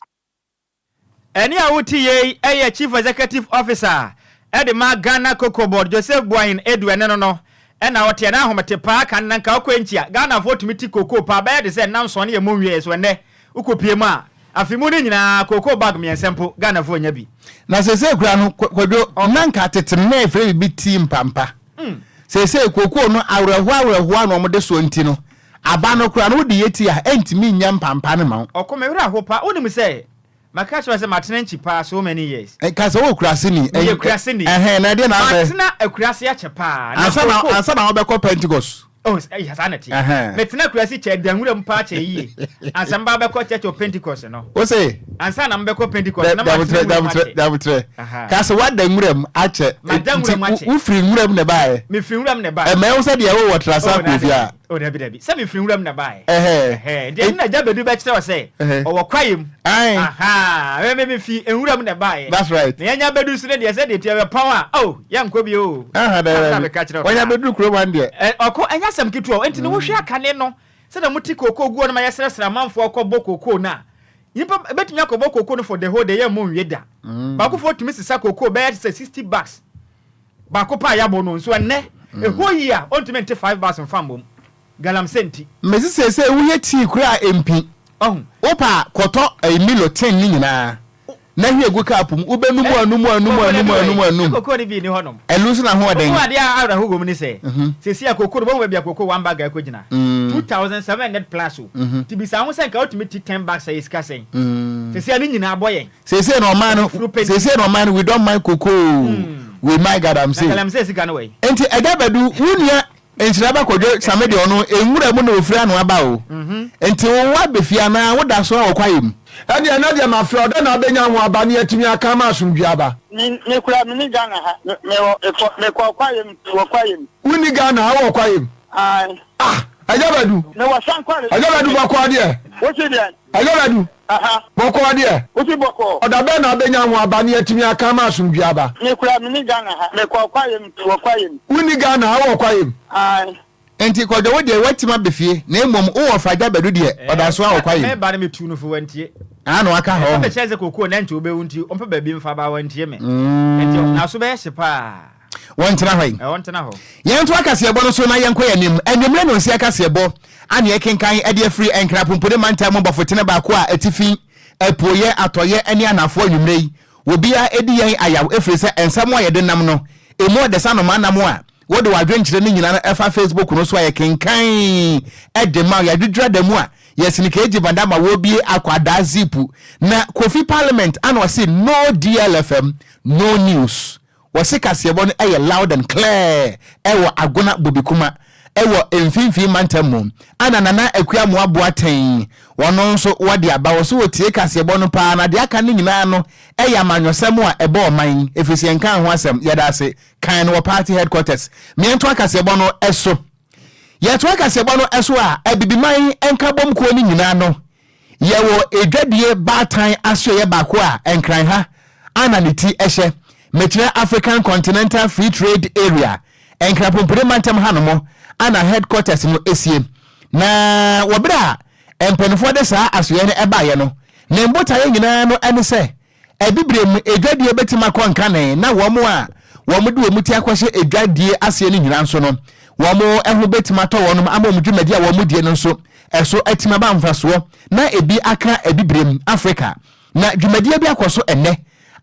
B: Ɛnne a wote yei yɛ Chief Executive Officer de ma Ghana Cocoa Board, Joseph Boahen Adu ɛne no no na ɔteɛ na ahomete paa kan na nka wokɔ nkyia Ghanafoɔ tumi te cocoa paa bɛyɛ te sɛ nnanson ne ɛmu nwieɛ so ɛnnɛ wokɔ pie mu a afe mu no nyinaa cocoa bag mmiɛnsa mpo Ghanafoɔ nnya bi.
A: Na seesei koraa no, Kwadwo, na nka tete no na yɛfrɛ biribi tii mpampa. Seesei kookoo no awerɛhoɔ awerɛhoɔ a na wɔde soɔ nti no, aba no koraa no wode yɛ tii a, ɛntumi nyɛ mpampa no ma wo.
B: Ɔko, me werɛ aho paa. Wonim sɛ maka akyerɛ wo sɛ matena nkyi paa so many years.
A: Ka sɛ wowɔ kuraseni.
B: Meyɛ kuraseni.
A: Ɛhɛn, na ɛdeɛ na abɛ.
B: Matena akurase akyɛ paa.
A: Na Ansa na ansa na wobɛkɔ Pentecost.
B: Oh, eh, saa na ɛteɛ. Ɛhɛn. Metena akurase kyɛ, da nwura mu paa kyɛ yie. Ansa mba bɛkɔ Church of Pentecost no.
A: Wo se?
B: Ansa na mobɛkɔ Pentecost na matena nwura mu akyɛ.
A: Dabutrɛ, ka sɛ woada nwura mu akyɛ.
B: Mada nwura mu akyɛ.
A: Nti wofiri nwura mu na ɛbaeɛ?
B: Mefiri nwura mu na ɛbaeɛ.
A: Ɛmɛ wo sɛ deɛ wowɔ trasa
B: Oh,
A: kɔ fie a.
B: Oh, dabi dabi. Sɛ mefiri nwura mu na ɛbaeɛ.
A: Ɛhɛɛ.
B: Ɛhɛɛ. Nti ɛno na Agya Badu bɛkyerɛ wo sɛ ɔwɔ kwaeɛ mu.
A: Ae.
B: Ahaa. Me me mefi nwura mu na ɛbaeɛ.
A: That's right.
B: Na yɛnya bɛdu so no deɛ sɛdeɛ ɛteɛ bɛpɔn a, oh, yɛnkɔ bio o.
A: Aha, dabi
B: Saa na
A: dabi.
B: meka kyerɛ wo
A: Wanya
B: paa.
A: bɛduru kurom ha no deɛ.
B: Ɛ, ɔko, ɛnyɛ asɛm ketewa o. Nti no wohwɛ akane no, sɛdeɛ wɔte kookoo guo no ma yɛsrɛsrɛ amanfoɔ kɔbɔ kookoo no a, nyimpa bɛtumi akɔbɔ kookoo no for the whole day, yɛmmɔ nwie da. Baakofoɔ tumi sesa kookoo bɛyɛ te sɛ 60 bags baako pɛ a yɛabɔ no, nso ɛnnɛ, a whole year, ɔntumi nte five bags mfa mmɔ mu. Galamsey nti.
A: Mese seesei woyɛ tea koraa a ɛmpi.
B: Ɔho.
A: Wopɛ a kɔtɔ ɛyi Milo tin no nyinaa na hwie gu cup mu, wobɛnum anum anum anum anum anum.
B: Kokoo no bi nni hɔnom.
A: Ɛno nso n'ahoɔden.
B: Wohu adeɛ a awerɛho wɔ mu ne sɛ, seesei a kokoo no, woahu baabi a kokoo one bag akɔgyina? 2700 plus o. Nti bisa wo ho sɛ nka wotumi te ten bags a ɛyɛ sika sɛn? Seesei a ne nyinaa abɔ yɛn.
A: Seesei na ɔman no,
B: Afuro pɛ nti.
A: seesei na ɔman no, we don't mind cocoa o, we mind galamsey.
B: Na galamsey sika no wɔ he?
A: Nti Agya Badu, wo nua. Nhyira ba Kwadwo Same deɛ ɔno nwura mu na ɔfiri ano aba o. Nti wo aba fie anaa wo da so ara wɔ kwaeɛ mu?
K: Ɛnneɛ ɛnnɛ deɛ mafrɛ wo, dɛn na wobɛnya ho aba na yɛatumi aka ama asomdwoeɛ aba?
L: Me me koraa menni Ghana ha, me mewɔ mekɔ mekɔɔ kwaeɛ mu, mewɔ kwaeɛ mu.
K: Wonni Ghana ha, wowɔ kwaeɛ mu?
L: Ae.
K: Ah! Agya Badu!
L: Mewɔ Sankware.
K: Agya Badu bɔkɔɔ deɛ?
L: Wose deɛn?
K: Agya Badu!
L: Aha.
K: Bɔkɔɔ deɛ?
L: Wose bɔkɔɔ?
K: Ɔda bɛn na wobɛnya ho aba na yɛatumi aka ama asomdwoeɛ aba?
L: Me koraa menni Ghana ha, mekɔɔ kwaeɛ mu, mewɔ kwaeɛ mu.
K: Wonni Ghana ha, wowɔ kwaeɛ mu?
L: Ae.
A: Enti Kwadwo wo deɛ woatim aba fie na mmom wo wɔfa Agya Badu deɛ ɔda so ara wɔ kwaeɛ mu.
B: Me ba no metuu no fo wantie.
A: Aa na waka hɔ
B: Ɛsɛ
A: ho.
B: mekyerɛ sɛ kokoo na nkyɛ wobɛwu nti ɔmpɛ baabi mfa ba wantie me. Nti n'aso bɛyɛ hye paa.
A: Wɔntena hɔ yi.
B: Ɔntena hɔ.
A: Yɛntoa kaseɛbɔ no so na yɛnkɔ yɛn anim. Anwummerɛ nonsia kaseɛbɔ a na yɛkenkan de afiri Nkrapompone mantam mu bɔfotene baako a atifi, apueɛ, atɔeɛ ne anafoɔ anwummerɛ yi. Obiara di yɛn ayaw ɛfiri sɛ nsɛm a yɛde nam no, ɛmu ɔdɛ sɛ anomaa nam a wode w'adwenkyerɛ no nyinaa no fa Facebook no so a yɛkenkan de ma wo. Yɛadwidwira da mu a yɛsene KG Van Damme a wɔrebie akwadaa zipu. Na Kofi Parliament ana ɔse no DLFM, no news. Wɔse kaseɛbɔ no yɛ loud and clear wɔ Agona Bobikuma wɔ Mfimfini mantam mu. Ana Nana Akua Amoah Boateng wɔno nso wɔde aba wɔse wɔtie kaseɛbɔ no paa na deɛ aka no nyinaa no yɛ amanyɔsɛm a ɛbɔ ɔman ɛfiri sɛ yɛnkaa ho asɛm. Yɛda ase. Kan no wɔ party headquarters. Meɛntoa kaseɛbɔ no so. Yɛtoa kaseɛbɔ no so a, Abibiman nkabom kuo no nyinaa no Yɛwɔ edwadie baatan asoɛeɛ baako a Nkran ha a na ne ti hyɛ, mekyerɛ African Continental Free Trade Area, Nkrapompire mantam hanom a na headquarters no sie. Na wɔ berɛ a mpaninfoɔ de saa asoɛeɛ no baeɛ no, ne mbotaeɛ nyinaa no ne sɛ Abibirem adwadie bɛtumi akɔ nkane na wɔn a wɔde wɔn ti akɔhyɛ adwadie aseɛ no nyinaa nso no, wɔn ho bɛtumi atɔ wɔn ama wɔn dwumadie a wɔdie no nso ɛso atumi aba mfasoɔ na ebi aka Abibirem, Africa. Na dwumadie bi akɔ so ɛnnɛ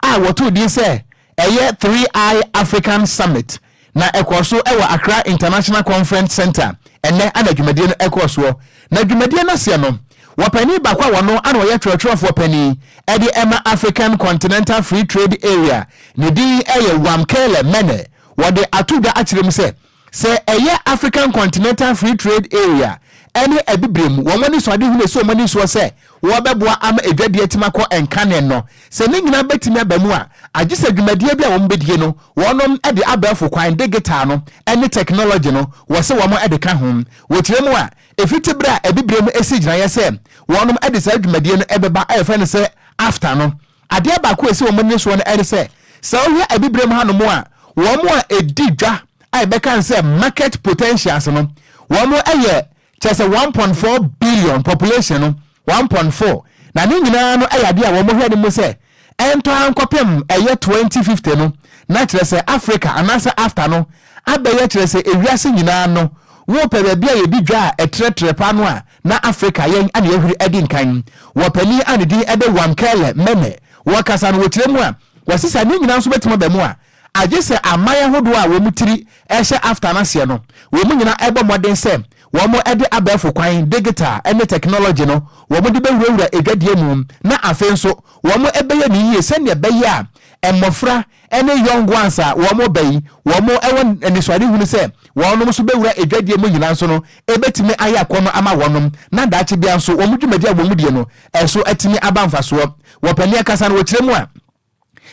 A: a wɔtoo din sɛ ɛyɛ 3I African Summit Na ɛkɔɔ so wɔ Accra International Conference Centre ɛnnɛ ana dwumadie no ɛkɔɔ soɔ. Na dwumadie no aseɛ no, wɔ panin baako a wɔno ana ɔyɛ twerɛtwerɛfoɔ panin ɛde ɛma African Continental Free Trade Area, ne din ɛyɛ Wamkele Mene, wɔde ato dwa akyerɛ mu sɛ, sɛ ɛyɛ African Continental Free Trade Area ɛne Abibirem wɔn anisoadehunu ɛsi wɔn ani soɔ sɛ wɔbɛboa ama adwadie atumi akɔ nkane no. Sɛ ne nyinaa bɛtumi aba mu a, agye sɛ dwumadie bi a wɔbɛdie no, wɔnom de abɛɛfo kwan, digital no, ne technology no, wɔ se wɔn de ka ho. Wɔkyerɛ mu a, ɛfiti berɛ a Abibirem sii gyinaeɛ sɛ wɔnom de saa dwumadie no bɛba a yɛfrɛ no sɛ AFTA no, adeɛ baako a ɛsi wɔn ani soɔ no ne sɛ, sɛ wohwɛ Abibirem hanom a, wɔn a ɛdi dwa a yɛbɛka no sɛ market potentials no, wɔn yɛ Kyerɛ sɛ 1.4 billion population no, 1.4, na ne nyinaa no yɛ adeɛ a wɔn hwɛ no mu sɛ ɛntɔ ara nkɔpem ɛyɛ 2050 no, na kyerɛ sɛ Africa anaasɛ afta no abɛyɛ kyerɛ sɛ ewiase nyinaa no wopɛ baabi a yɛdi dwa a ɛtrɛtrɛ paa no a na Africa yɛn na yɛahuri adi nkan. Wɔ panin a ne din de Wamkele Mene wɔkasa no wɔkyerɛ mu a wɔse sɛ ne nyinaa nso bɛtumi aba mu a Agye sɛ aman ahodoɔ a wɔn tiri rehyɛ AFTA no aseɛ no, wɔn nyinaa bɔ mmɔden sɛ wɔde abɛɛfo kwan, digital ne technology no, wɔde bɛwurawura adwadie mu, na afei nso wɔbɛyɛ no yie sɛdeɛ ɛbɛyɛ a mmɔfra ne young ones a wɔreba yi, wɔwɔ anisoadehunu sɛ wɔnom nso bɛwura adwadie mu nyinaa nso no, ɛbɛtumi ayɛ akɔnnɔ ama wɔnom, na daakye biara nso wɔn dwumadie a wɔdie no, ɛso atumi aba mfasoɔ. Wɔ panin akasa no, wɔkyerɛ mu a,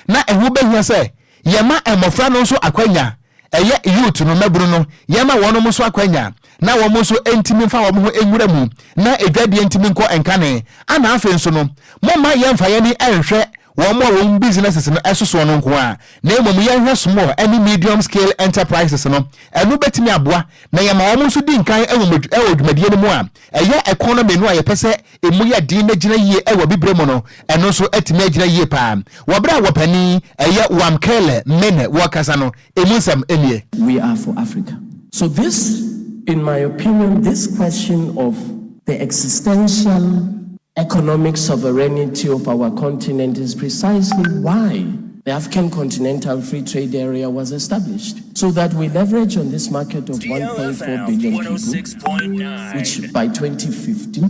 A: na ɛho bɛhia sɛ yɛma mmɔfra no nso akwanya, ɛyɛ youth no, mmabunu no, yɛma wɔnom nso akwanya na wɔn nso ntumi mfa wɔn ho nwura mu na adwadie ntumi nkɔ nkane. Ana afei nso no, momma yɛmfa yɛn ani nhwɛ wɔn a wɔn businesses no sosoɔ no nko ara, na mmom yɛnhwɛ small ne medium scale enterprises no. Ɛno bɛtumi aboa na yɛma wɔn nso di nkan wɔ dwumadie no mu a ɛyɛ economy no a yɛpɛ sɛ emu yɛ den na gyina yie wɔ Abibire mu no, ɛno nso atumi agyina yie paa. Wɔ berɛ a wɔpanin, ɛyɛ Wamkele Mene wɔrekasa no, emu nsɛm nie.
M: We are for Africa. So this, in my opinion, this question of the existential economic sovereignty of our continent is precisely why the African Continental Free Trade Area was established, so that we leverage on this market of 1.4 billion people, which by 2050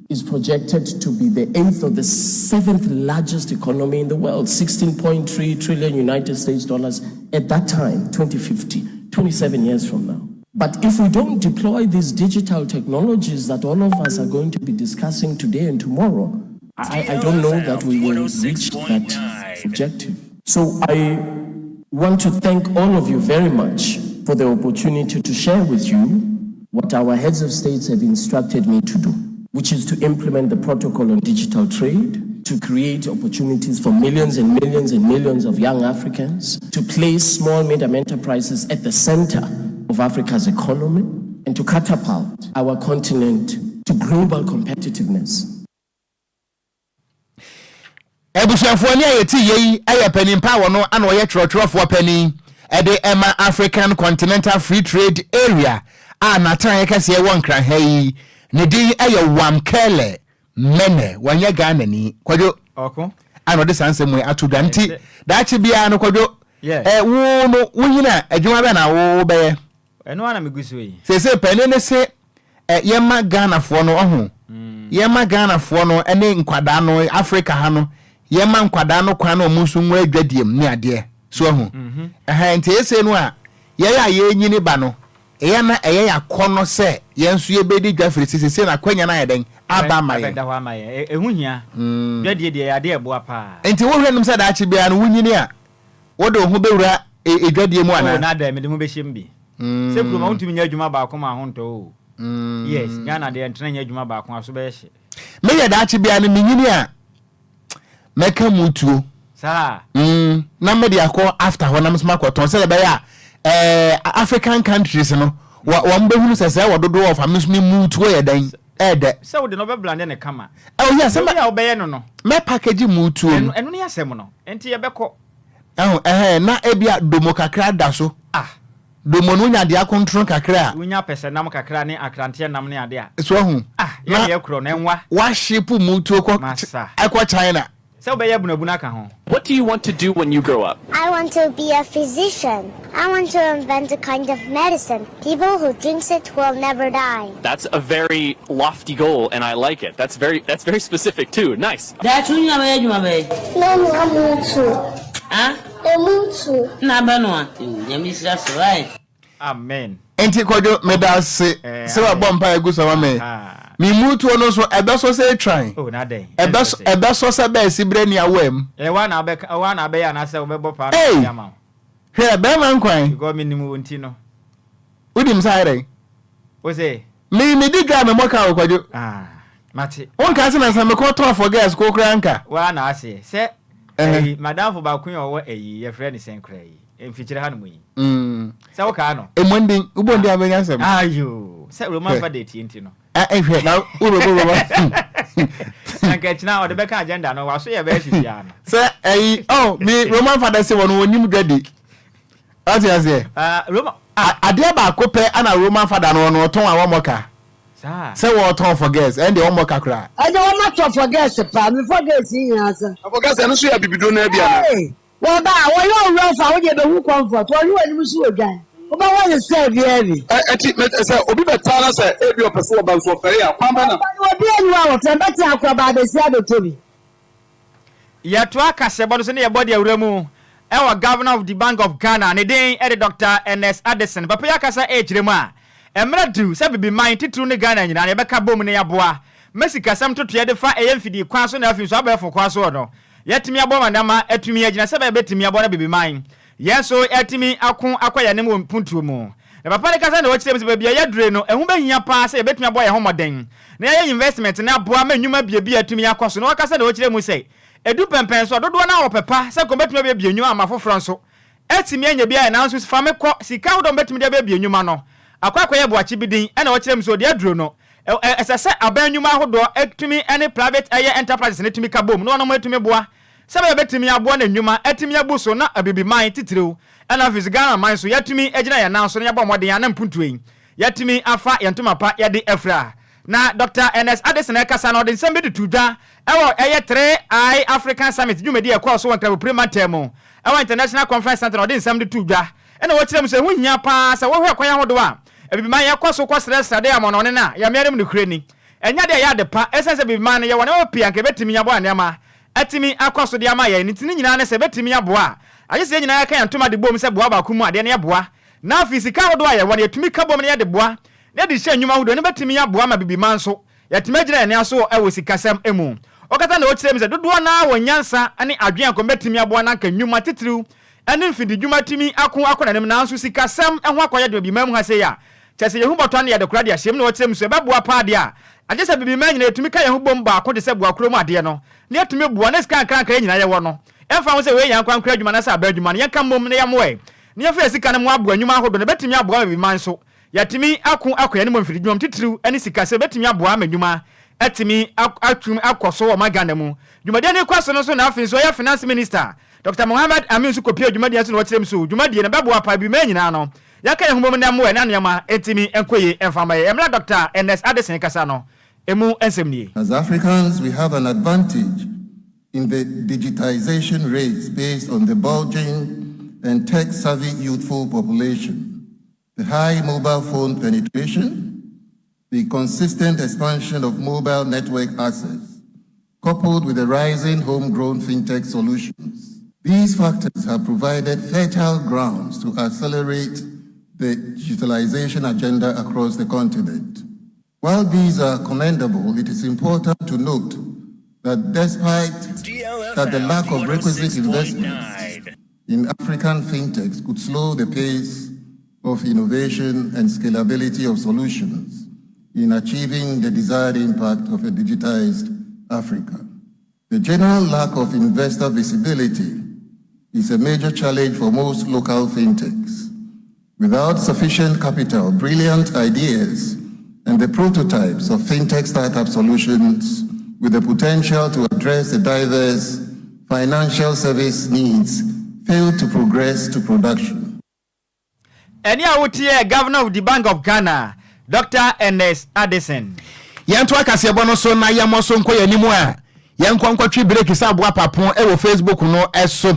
M: is projected to be the eighth or the seventh largest economy in the world, 16.3 trillion United States dollars at that time, 2050, 27 years from now. But if we don't deploy these digital technologies that all of us are going to be discussing today and tomorrow, I, I don't know that we will reach that objective. So I want to thank all of you very much for the opportunity to share with you what our heads of states have instructed me to do, which is to implement the protocol on digital trade, to create opportunities for millions and millions and millions of young Africans, to place small medium enterprises at the center of Africa's economy, and to catapult our continent to global competitiveness.
A: Abusuafoɔ ne a yɛte yɛ yi yɛ panin pa a wɔno ana ɔyɛ twerɛtwerɛfoɔ panin de ma African Continental Free Trade Area a n'atenaeɛ kɛseɛ wɔ Nkran ha yi. Ne din yɛ Wamkele Mene, wɔnyɛ Ghanani. Kwadwo
B: Ɔko.
A: ana ɔde saa nsɛm yi ato dwa. Nti daakye biara no Kwadwo, eh, wo no wonyini a adwuma bɛn na wobɛyɛ?
B: Ɛno ara na megu so yi.
A: Seesei panin no se eh, yɛma Ghanafoɔ no ɔho, yɛma Ghanafoɔ no ne nkwadaa no, Africa ha no, yɛma nkwadaa no kwan na wɔn nso nwura adwadiem ne adeɛ. So ahu? Ɛhɛn, nti ɛsei no a, yɛn a yɛrenyini ba no, ɛyɛ na ɛyɛ yɛn akɔnnɔ sɛ yɛn nso yɛbɛdi dwa firi sɛ seesei no akwanya no ayɛ dɛn? Aba ama yɛn.
B: Abɛda hɔ ama yɛn. Ɛho hia. Dwadie deɛ, ɛyɛ adeɛ a ɛboa paa.
A: Nti wohwɛ nom sɛ daakye biara no wonyini a, Wode wo ho bɛwura adwadie mu anaa?
B: Oh, na dɛn, mede ho bɛhyɛ mu bi. Sɛ kurom a, wontumi nyɛ adwuma baako ma ho ntɔ o. Yes, Ghana deɛ ntena nyɛ adwuma baako, aso bɛyɛ hye.
A: Me deɛ daakye biara no, menyini a, mɛka mu tuo.
B: Saa?
A: Mm, na mede akɔ after hɔ na me nso makɔtɔn sɛdeɛ ɛbɛyɛ a eh, African countries no, wɔn bɛhunu sɛ sɛ wɔ dodoɔ ɔfa me nso me mu tuo yɛ dɛn, ɛɛdɛ.
B: Sɛ wode no wobɛblande no kama.
A: Oh yes,
B: Baabi a wobɛyɛ no no.
A: Mɛ package mu tuo no.
B: Ɛno ne asɛm no. Nti yɛbɛkɔ.
A: Ɛho ɛhɛn na ebia domo kakra da so.
B: Ah.
A: Domo no wonya deɛ akontron kakra a.
B: Wonya pɛsɛ nam kakra ne akranteɛ nam ne ade a.
A: So ahu.
B: Ah, yɛ deɛ korɔ no ɛnwa.
A: Wa ship mu tuo kɔ.
B: Masa.
A: Ɛkɔ China.
B: Sɛ wobɛyɛ abunabunu aka ho.
N: What do you want to do when you grow up?
O: I want to be a physician. I want to invent a kind of medicine. People who drinks it will never die.
N: That's a very lofty goal and I like it. That's very that's very specific too. Nice.
P: Daakye wo nyina bɛyɛ adwuma bɛn?
O: Mɛnoa mo nsuo.
P: Ah?
O: Emu nsuo.
P: Na abɛnoa? Yoo, Nyame nhyira so ae.
B: Amen.
A: Nti Kwadwo meda ase sɛ wabɔ mpaeɛ agu so ama me. Me mutuo no nso ɛbɛsɔ sɛ etwan.
B: Oh, na dɛn?
A: Ɛbɛsɔ ɛbɛsɔ sɛ bɛɛsi berɛ ni awɔ mu.
B: Ɛwɔ a na wobɛka ɛwɔ a na abɛyɛ anaasɛ wobɛbɔ paa na
A: Ei!
B: wɔde ama wo.
A: Hwɛ bɛrima nkwan.
B: Because menim wo nti no.
A: Wonim sɛ ayɛ dɛn?
B: Wo se?
A: Me medi dwa a memmɔ ka o Kwadwo.
B: Ah, mate.
A: Wonka sɛ nansa mekɔ tɔn for girls ko koraa nka.
B: Woa na aseɛ sɛ ɛyi madamfo baako yi a ɔwɔ ɛyi yɛfrɛ no sɛn koraa yi mfikyire ha nom yi. Sɛ wokaa no.
A: Emu ndin wobɔ ndin a bɛnya asɛm.
B: Ayo sɛ Roman fa date nti no.
A: Hwɛ na wobɛbɔ Roman.
B: Na nka kyina ɔde bɛka agenda no waso yɛ bɛyɛ sisi ano.
A: Sɛ ɛyi oh mi Roman father se wɔn wɔn nim dwa di. Ɔte aseɛ.
B: Roman.
A: Adeɛ baako pɛ ana Roman father no ɔno ɔtɔn a wɔmmɔ ka. Sɛ wɔtɔn for girls ɛn deɛ wɔmmɔ ka koraa.
Q: Ɛnde wɔma tɔ for girls paa me for girls yi nyinaa sa.
R: For girls ɛno nso yɛ abibiduro no ara bi anaa?
Q: Hey! Wɔba a, wɔyɛ wo rough a, wo deɛ bɛhu comfort, wɔhwe w'anim so wɔdwan. Wobɛwɔ ne style biara bi.
R: Ɛ ɛnti mɛ sɛ obi bɛtaa na sɛ ebi ɔpɛ sɛ ɔba nso ɔfɛre a, kwan bɛn na.
Q: Ɔba no obiara nni hɔ a wɔfrɛ no, bɛtena akɔ ba abɛsi abɛtɔ bi.
B: Yɛtoa kaseɛbɔ no so ne yɛbɔ de awura mu wɔ Governor of the Bank of Ghana, ne din de Doctor Ernest Addison. Papa yi akasa rekyerɛ mu a, mmerɛ duru sɛ Bibiman, titiriw ne Ghana nyinaa no yɛbɛka bom na yɛaboa ma sikasɛm ntotoeɛ de fa ɛyɛ mfidie kwan so na afei nso abɛɛfo kwan soɔ no yɛatumi aboa ma nneɛma atumi agyina sɛ ɛbɛyɛ bɛtumi aboa na Bibiman yɛn nso yɛatumi ako akɔ yɛn anim wɔ mpuntuo mu. Na papa no kasa na ɔkyerɛ mu sɛ baabi a yɛaduru no ɛho bɛhia paa sɛ yɛbɛtumi aboa yɛn ho mmɔden na yɛayɛ investment na aboa ma nnwuma biebie atumi akɔ so. Na ɔkasa na ɔkyerɛ mu sɛ ɛdu pɛmpɛn so a dodoɔ no ara wɔ pɛ pa sɛ nka wɔbɛtumi abiebie nnwuma ama afoforɔ nso atumi anya bi ayɛ nanso fa me kɔ sika ahodoɔ a wɔbɛtumi de abiebie nnwuma no akɔ akɔyɛ boakye bi din. Ɛna ɔkyerɛ mu sɛ ɔde aduro no ɛsɛ sɛ aban nnwuma ahodoɔ tumi ne private ɛyɛ enterprises no tumi ka bom na wɔnom atumi boa sɛ ɛbɛyɛ bɛtumi aboa na nnwuma atumi abu so na Abibiman titiriw ɛna afei nso Ghana man nso yɛatumi agyina yɛn nan so na yɛabɔ mmɔden a na mpuntuo yi yɛatumi afa yɛn ntoma pa yɛde afira. Na Dɔkta Ernest Addison ɛrekasa no ɔde nsɛm bi de too dwa ɛwɔ ɛyɛ 3I African Summit dwumadi a ɛkɔɔ so wɔ Nkrabopire mantam mu ɛwɔ International Conference Centre na ɔde nsɛm de too dwa ɛna ɔkyerɛ mu sɛ ɛho hia paa sɛ wohwɛ kwan ahodoɔ a Abibiman yɛkɔ so kɔ srɛ srade amɔnɔne no a yɛn anim nokorɛ ni ɛnyɛ adeɛ a ɛyɛ ade pa ɛsiane sɛ Abibiman no yɛwɔ nneɛma pii a anka yɛbɛtumi aboa nneɛma atumi akɔ so de ama yɛn nti ne nyinaa ne sɛ ɛbɛtumi aboa a agye sɛ yɛn nyinaa yɛka yɛn ntoma de bom sɛ boa baako mu adeɛ no yɛboa. Na afei sika ahodoɔ a yɛwɔ no yɛtumi ka bom na yɛde boa na yɛde hyɛ nnwuma ahodoɔ no bɛtumi aboa ma Bibiman nso yɛatumi agyina yɛn nan so wɔ sikasɛm mu. Ɔkasa na ɔkyerɛ mu sɛ dodoɔ no ara wɔ nyansa ne adwene a anka wɔbɛtumi aboa na anka nnwuma titiriw ne mfididwuma atumi ako akɔ n'anim nanso sikasɛm ho akɔyɛ den wɔ Bibiman mu ha sei a kyerɛ sɛ yɛhu bɔtɔ ano yɛde kora de ahyɛ mu na ɔkyerɛ mu sɛ ɛbɛboa paa deɛ a agye sɛ Bibiman nyinaa yɛtumi ka yɛn ho bom baako te sɛ Boakuro mu adeɛ no na yɛtumi boa na sika nkrankra yɛn nyinaa yɛwɔ no ɛmfa ho sɛ wei yɛ ankorankoro adwuma anaasɛ aban adwuma no yɛnka mmom na yɛmmoa na yɛmfa yɛn sika no mmoaboa nnwuma ahodoɔ no ɛbɛtumi aboa ma Bibiman nso Yɛatumi ako akɔ yɛn anim wɔ mfiridwuma mu titiriw ne sikasɛm betumi aboa ama nnwuma atumi atwum akɔ so wɔ ɔman Ghana mu. Dwumadie no rekɔ so no nso na afei nso ɔyɛ Finance Minister, Dɔkta Mohammed Amin nso kɔpuee dwumadie no so na ɔkyerɛ mu so dwumadie no bɛboa paa Abibiman nyinaa no yɛnka yɛn ho mmom na mmoa na nneɛma ntumi nkɔ yie mfa mma yɛn. Mmerɛ a Dɔkta Ernest Addison rekasa no, emu nsɛm nie.
S: As Africans, we have an advantage in the digitization race based on the bulging and tech-savvy youthful population, the high mobile phone penetration, the consistent expansion of mobile network access, coupled with the rising homegrown fintech solutions. These factors have provided fertile grounds to accelerate the digitalization agenda across the continent. While these are commendable, it is important to note that despite that the lack of requisite investments in African fintechs could slow the pace of innovation and scalability of solutions in achieving the desired impact of a digitized Africa. The general lack of investor visibility is a major challenge for most local fintechs. Without sufficient capital, brilliant ideas, and the prototypes of fintech startup solutions with the potential to address the diverse financial service needs fail to progress to production.
B: Ɛnne a wote yɛ Governor of the Bank of Ghana, Dɔkta Ernest Addison.
A: Yɛntoa kaseɛbɔ no so na yɛmmɔ so nkɔ yɛn anim a, yɛnkɔ nkɔtwe break sɛ aboa papo wɔ Facebook no so.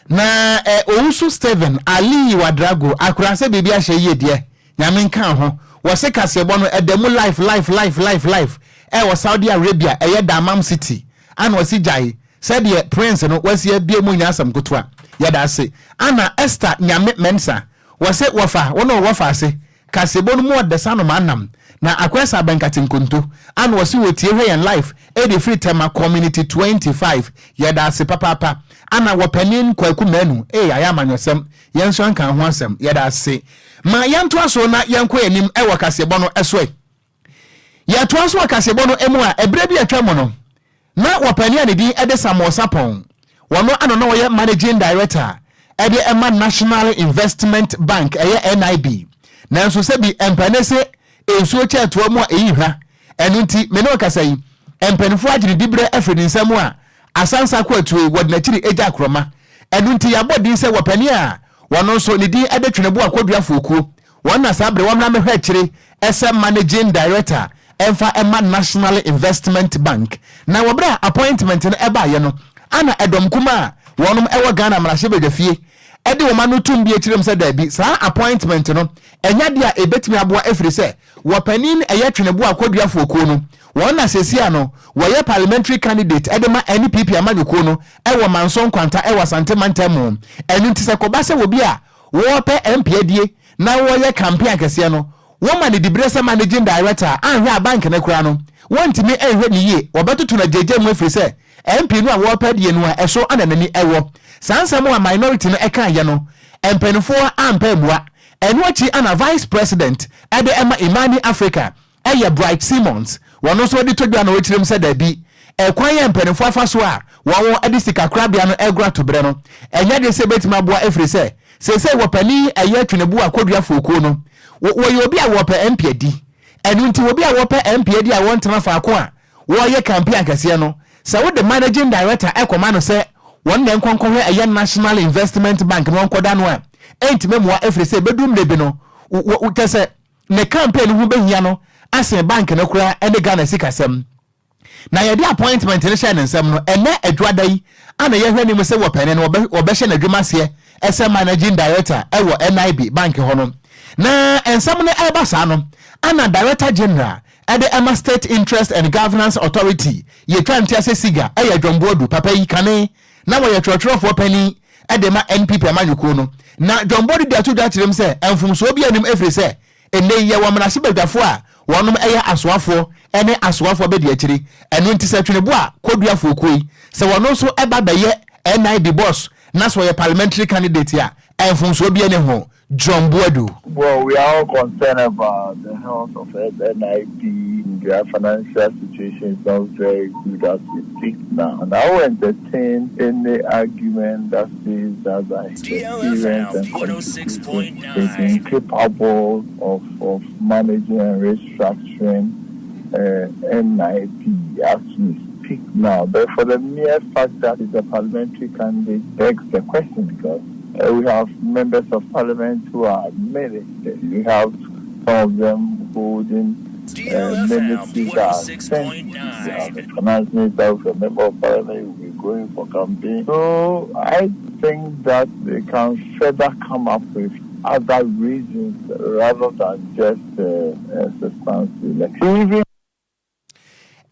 A: Na eh, Owusu Stephen Ali Wadrago akora sɛ biribi ahyɛ yie deɛ, Nyame nka ho. Wɔse kaseɛbɔ no ɛda mu life life life life life ɛwɔ Saudi Arabia ɛyɛ Dammam City ana ɔse gyae sɛdeɛ Prince no wasi abue mu nyɛ asɛm ketewa. Yɛda ase. Ana Esther Nyame Mensah wɔse wɔfa wo ne wo wɔfa ase Kaseɛbɔ no mu ɔdɛ sɛ anomaa nam na akɔyɛ sɛ abɛnkate nkonto ana ɔse wɔtie hwɛ yɛn live ɛde firi Tema community 25 yɛda ase papaapa ana wɔpanin Kwaku Manu ee ayɛ amanyɔsɛm yɛn nso anka ho asɛm yɛda ase ma yɛntoa so na yɛnkɔ yɛn anim ɛwɔ kaseɛbɔ no ɛso ɛ Yɛtoa so wɔ kaseɛbɔ no mu a, ɛberɛ bi a atwa mu no, na wɔpanin a ne din de Samuel Sarpong, wɔno ano na ɔyɛ Managing Director de ma National Investment Bank, ɛyɛ NIB. Nanso sɛbi mpane se nsuo kyɛ toa mu a ɛyi hwa, ɛno nti me ne wo kasa yi, mpanimfoɔ agye ne diberɛ afiri ne nsa mu a asansa akɔ atue, wɔde n'akyiri agya akorɔma. Ɛno nti yɛabɔ din sɛ wɔpanin a wɔno nso ne din de Tweneboa Kodua Fokuo, Wɔn na saa bere wɔmmra mmɛhwɛ akyire sɛ Managing Director mfa mma National Investment Bank. Na wɔ bere a appointment no baeɛ no, ana ɛdɔm kumaa a wɔnom wɔ Ghana mmarahyɛbadwafie de wɔn ano tom bi akyerɛ mu sɛ daabi, saa appointment no ɛnyɛ adeɛ a ɛbɛtumi aboa ɛfiri sɛ wɔ panin ɛyɛ Tweneboa Koduafoɔ kuo no, wɔn na seesei ano wɔyɛ parliamentary candidate de ma NPP amanyɔkuo no wɔ Manso Nkwanta wɔ Asante mantam mu. Ɛno nti sɛ kɔba sɛ obi a wɔrepɛ MP adie na wɔreyɛ campaign akɛseɛ no, wɔma no diberɛ sɛ managing director a, anhwɛ a bank no koraa no, wɔntumi nhwɛ no yie, wɔbɛtoto no agyagya mu ɛfiri sɛ MP no a wɔrepɛ adie no a ɛso na n'ani wɔ. Saa nsɛm a minority no kaeɛ no, mpanimfoɔ ampɛ ammua. Ɛno akyi na Vice President de ma Imani Africa yɛ Bright Simons, wɔn nso de to dwa na wɔkyerɛ mu sɛ dabi, ɛkwan a mpanimfoɔ afa so a wɔde sikakorabea no regoro ato berɛ no, ɛnyɛ adeɛ sɛ ɛbɛtumi aboa ɛfiri sɛ seesei wɔpanin ɛyɛ Twenebu Akoduafoɔ kuo no, wɔyɛ obi a wɔpɛ MP adi. Ɛno nti obi a wɔpɛ MP adi a wɔntena faako a wɔreyɛ campaign akɛseɛ no, sɛ wode Managing Director kɔma no sɛ wɔn na nkɔ nkɔhwɛ ɛyɛ National Investment Bank na wɔnkɔda no a, ɛntumi mmoa ɛfiri sɛ ɛbɛduru mmerɛ bi no, kyerɛ sɛ ne campaign no ho bɛhia no asen bank no koraa ne Ghana sikasɛm. Na yɛde appointment no hyɛɛ ne nsam no, ɛnnɛ Adwuada yi ana yɛhwɛ anim sɛ wɔpɛne no wɔbɛhyɛ n'adwuma aseɛ sɛ Managing Director wɔ NIB bank hɔ no. Na nsɛm no ɛreba saa no, ana Director General de ɛma State Interest and Governance Authority, yɛtwa ntease SIGA, yɛ John Boadu, papa yi kane na wɔyɛ twerɛtwerɛfoɔ panin. de ma NPP amanyɔkuo no. Na John Boadu de ato dwa akyerɛ mu sɛ mfomsoɔ biara nnim ɛfiri sɛ ɛnnɛ yi yɛwɔ mmarahyɛbadwafoɔ a wɔnom yɛ asoafoɔ ne asoafoɔ abadiakyiri. Ɛno nti sɛ Tweneboa Koduafoɔ kuo yi sɛ wɔno nso ba bɛyɛ NIB boss na sɛ ɔyɛ parliamentary candidate a mfomsoɔ biara nni ho. John Boadu.
T: Well, we are all concerned about the health of SNIP. Their financial situation is not very good as we speak now. And I will entertain any argument that says that by his experience and contribution is incapable of, of managing and restructuring uh, NIP as we speak now. But for the mere fact that he's a parliamentary candidate begs the question because uh, we have members of parliament who are ministers. We have some of them holding uh, ministries that are sensitive. We have a finance minister who's a member of parliament who will be going for campaign. So I think that they can further come up with other reasons rather than just uh, uh, election. Even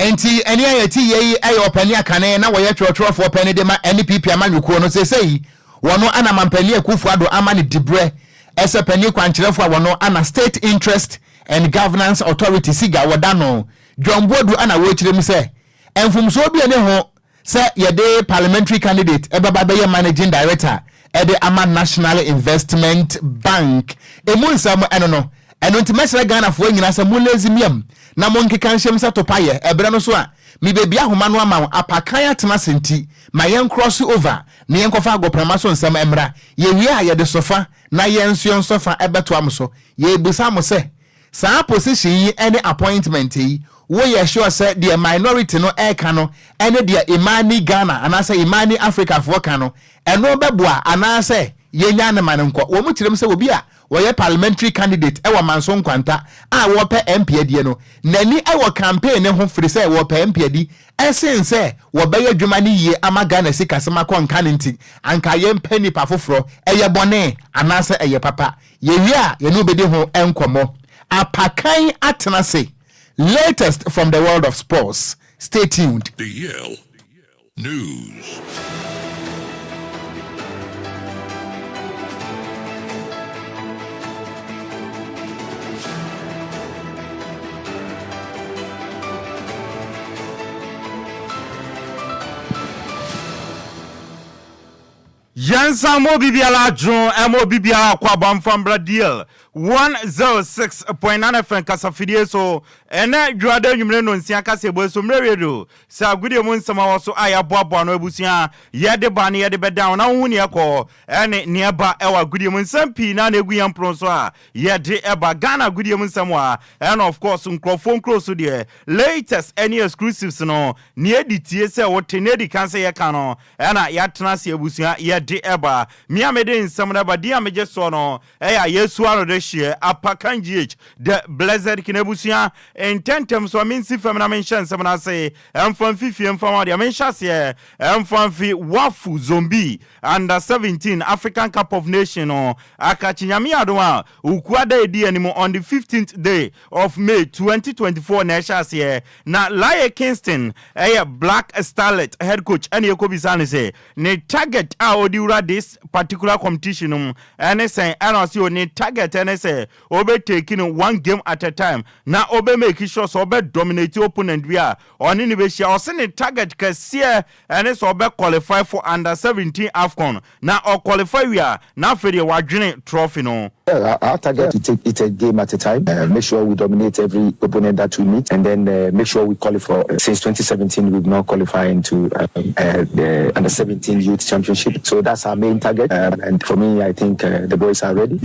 A: Enti ɛnne a yɛte yie yi yɛ ɔpanin a kane na wɔyɛ twerɛtwerɛfoɔ panin de ma NPP amanyɔkuo no. Seesei wɔno ana Mampanin Akuffo Addo ama no diberɛ sɛ panin kwankyerɛfoɔ a wɔno ana State Interest and Governance Authority, SIGA, wɔda no. John Boadu ana wɔrekyerɛ mu sɛ mfomsoɔ bi nni ho sɛ yɛde parliamentary candidate bɛba bɛyɛ managing director de ama National Investment Bank. Emu nsɛm ɛno no. Ɛno nti mɛsrɛ Ghanafoɔ nyinaa sɛ mo lazy miam na mo nkeka nhyɛm sɛ topayɛ. Ɛberɛ no so a mebɛbia ahoma no ama wo apakan atena ase nti ma yɛn cross over na yɛnkɔfa agoprama so nsɛm mmra. Yɛwie a yɛde sofa na yɛn nso yɛn sɔfa bɛtoa mo so. Yɛrebisa mo sɛ saa position yi ne appointment yi woyɛ sure sɛ deɛ minority no ɛreka no ne deɛ Imani Ghana anaasɛ Imani Africa foɔ ka no ɛno bɛboa anaasɛ yɛnyaa no ma no nkɔ? Wɔn kyerɛ mu sɛ obi a wɔyɛ parliamentary candidate wɔ Manso Nkwanta a wɔrepɛ MP adie no n'ani wɔ campaign no ho firi sɛ wɔrepɛ MP adi ɛsen sɛ wɔbɛyɛ adwuma no yie ama Ghana sikasɛm akɔ nka no nti anka yɛmpɛ nipa foforɔ. Ɛyɛ bɔne anaasɛ ɛyɛ papa? Yɛwie a yɛne wo bɛdi ho nkɔmmɔ. Apakan atena ase. Latest from the world of sports. Stay tuned.
F: The Yale News.
B: Yɛnsan ma obi biara adwo, ɛma obi biara akɔ aba mfa mbra DL 106.9 FM kasafidie so. Ɛnɛ dwoada anwummere nnɔnsia kaseɛbɔ so mmerɛ wie do sɛ agodie mu nsɛm a wɔ so a yɛaboaboa no abusua yɛde ba ne yɛde bɛdan wo na wohu neɛ ɛkɔ ɛne neɛ ɛba ɛwɔ agodie mu nsɛm pii na na ɛgu yɛn mpono so a yɛde ɛba Ghana agodie mu nsɛm a ɛna of course nkurɔfoɔ nkuro so deɛ latest ɛne exclusives no neɛ ɛdi tie sɛ wote neɛ ɛdi kan sɛ yɛka no Ɛna yɛatena ase abusua yɛde ɛba. Me a mede nsɛm no ɛba din a megye soɔ no ɛyɛ a Yesu ano de hyeɛ Apakan GH the blessed king abusua ntɛntɛm so a mensi fam na menhyɛ nsɛm no ase ɛmfa mfi fie mfa ma deɛ menhyɛ aseɛ ɛmfa mfi Wafu Zombie under 17 African Cup of Nation no akakye Nyame adom a Ukua da ɛdi anim on the 15th day of May 2024 na ɛhyɛ aseɛ Na Laryea Kingston yɛ Black Starlet head coach ɛna yɛkɔbisaa no sɛ ne target a ɔde wura this particular competition no mu ɛne sɛn ɛna ɔse o ne target ɛne sɛ ɔbɛ take no one game at a time na ɔbɛ make sure sɛ ɔbɛ dominate opponent bi a ɔne no bɛhyia. Ɔse ne target kɛseɛ ɛne sɛ ɔbɛ qualify for under 17 AFCON na ɔqualify wie a na afei deɛ wadwene trophy no.
J: Well, our target to take it a game at a time, uh, make sure we dominate every opponent that we meet, and then uh, make sure we qualify. Since 2017, we've not qualified into um, uh, the under 17 youth championship, so that's our main target. Um, and for me, I think uh, the boys are ready.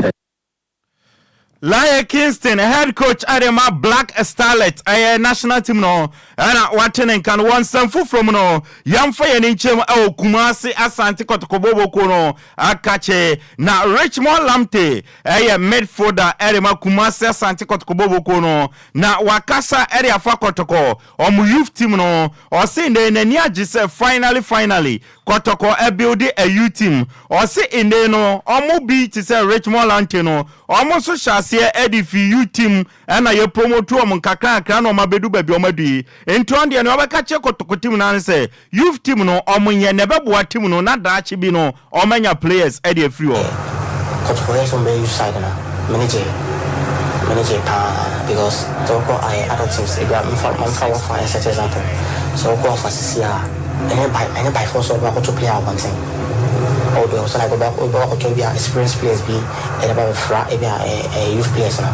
B: Laryea Kingston head coach de ma Black Starlet ɛyɛ national team no ɛna wate ne nka no. Wɔ nsɛm foforɔ mu no, yɛmfa yɛn nkyɛm ɛwɔ Kumasi Asante Kɔtɔkɔ Boboko no akakye na Richmond Lamptey ɛyɛ midfielder ɛde ma Kumasi Asante Kɔtɔkɔ Boboko no na wakasa ɛde afa Kɔtɔkɔ ɔmo youth team no. Ɔse ndɛ n'ani agye sɛ finally finally Kɔtɔkɔ ɛbuilde a youth team. Ɔse ndɛ no ɔmo bi te sɛ Richmond Lamptey no ɔmo nso hyɛ aseɛ
U: aseɛ de fi youth team ɛna yɛ promote wɔn nkakrankra na wɔn abɛdu baabi wɔn adu yi. Nti ɔno deɛ nea ɔbɛka kyerɛ Kotoko team no ara ne sɛ youth team no wɔn nyɛ na ɛbɛboa team no na daakye bi no wɔn anya players de afiri hɔ.
V: Kotoko yɛ sɛ wɔn bɛyɛ youth side no m'ani gyee m'ani gyee paa because sɛ wokɔ ayɛ adult teams ebi a mfa mfa wɔfa as example sɛ wokɔ ɔfa sisi a ɛnyɛ by ɛnyɛ by force sɛ wobɛkɔto player wɔ abɔnten. Although sɛ like wobɛkɔ akɔtɔ ebi a experienced players bi ɛde ba bɛfra ebi a ɛyɛ youth players no.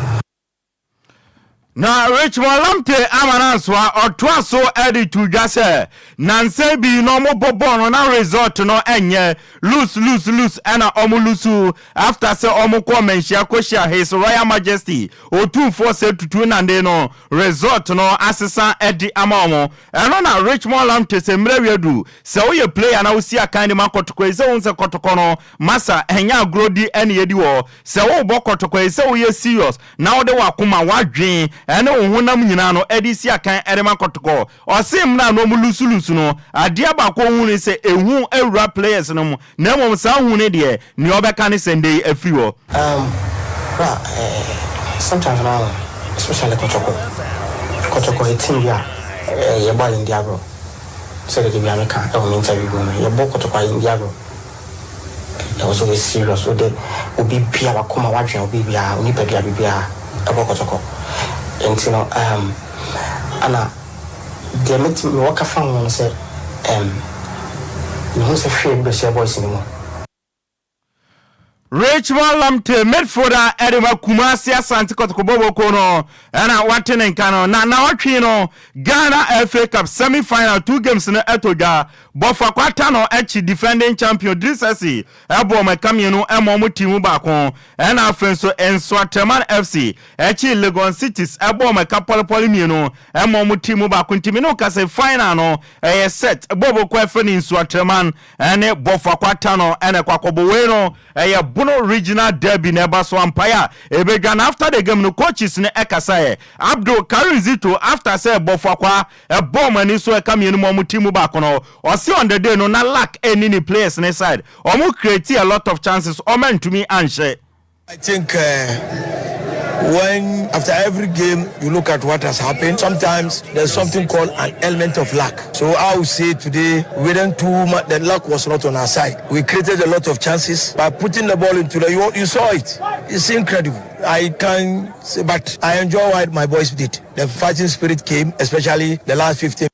U: Na Richmond Lamptey ama no ansoa, ɔtoa so de to dwa sɛ nnansa bi na ɔmo bɔ bɔɔl no na result no ɛnyɛ lose lose lose ɛna ɔmo lusu after sɛ ɔmo kɔɔ manhyia kɔhyia His Royal Majesty Otumfoɔ Sir Tutu Nande no result no asesa de ama ɔmo. Ɛno na Richmond Lamptey sɛ mmerɛ wi aduru Sɛ woyɛ player na wosi akan de ma kɔtɔkɔ yi sɛ wohu sɛ kɔtɔkɔ no masa ɛnyɛ agorɔ di ɛne yɛdi wɔ hɔ. Sɛ wobɔ kɔtɔkɔ yi sɛ woyɛ serious na wode wakoma, wadwen ɛne wo honam nyinaa no ɛde si akan ɛde ma kɔtɔkɔ. Ɔse mmerɛ a na ɔmo lusu lusu no adeɛ baako ɔhu ne sɛ ehu awura players no mu na mmom saa hu no deɛ nea ɔbɛka ne sɛ ndɛ yi afiri hɔ.
V: Um bra eh sometimes no especially kɔtɔkɔ kɔtɔkɔ yɛ team bi a eh yɛbɔ a yɛndi agorɔ. Sɛdeɛ da biara meka wɔ me interview bi mu no, yɛbɔ kɔtɔkɔ a yɛndi agorɔ. Ɛwɔ sɛ woyɛ serious, wode wo biribiara, w'akoma, w'adwene, wo biribiara, wo nipadua, biribiara ɛbɔ kɔtɔkɔ. Nti no um, ana deɛ mɛtumi mewɔ ka fa ho no sɛ um, mehu sɛ hwee bi bɛhyɛ boys no mu.
U: Richmond Lamptey, midfielder ɛde ma Kumasi Asante Kotoko Boboko no ɛna wate ne nka no. Na naɔtwe no Ghana FA Cup semi final two games no ɛtɔ dwa. Bɔfo Akwata no ɛkyi defending champion Drisasi ɛbɔ wɔn ɛka mmienu ɛma wɔn team mu baako. Ɛna afei nso Nsoatreman FC ɛkyi Legon Cities ɛbɔ wɔn ɛka pɔlepɔle mmienu ɛma wɔn team mu baako. Nti me ne wo kasa yi final no ɛyɛ set. Boboko ɛfɛ ne Nsoatreman Ɛne Bɔfo Akwata no ɛna ɛkɔ akɔbɔ. Wei no ɛyɛ Bono Regional Derby na ɛba so ampaeɛ a ɛbɛdwa na after the game no coaches no ɛkasaeɛ. Abdul Karim Zito after sɛ Bɔfo Akwa ɛbɔɔ wɔn ani so ɛka mmienu ma wɔn team mu baako no ɔse on the day no na luck ɛnni ne players no side wɔn create a lot of chances wɔn antumi anhyɛ.
W: I think uh, when after every game you look at what has happened, sometimes there's something called an element of luck. So I would say today we didn't too much. The luck was not on our side. We created a lot of chances by putting the ball into the. You, you saw it. It's incredible. I can say, but I enjoy what my boys did. The fighting spirit came, especially the last 15.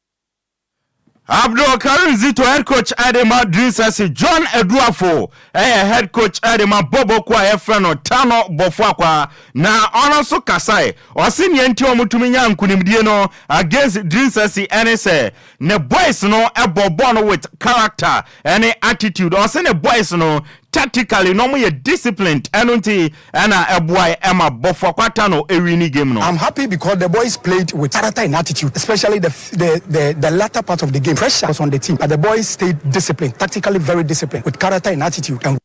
U: Abdul Karim Zito head coach de ma Dreams FC, John Aduafo yɛ head coach de ma Boboko a yɛfrɛ no Tano Bofoakwa na ɔno nso kasae. Ɔse nea nti wɔtumi nyaa nkunimdie no against Dreams FC ne sɛ ne boys no bɔ bɔɔl no with character ne attitude. Ɔse ne boys no Tactically na ɔmo yɛ disciplined ɛno nti ɛna ɛboae ɛma Bofoakwa Tano ɛwini game no.
X: I'm happy because the boys played with character and attitude especially the the the the latter part of the game pressure was on the team but the boys stayed disciplined tactically very disciplined with character and attitude and.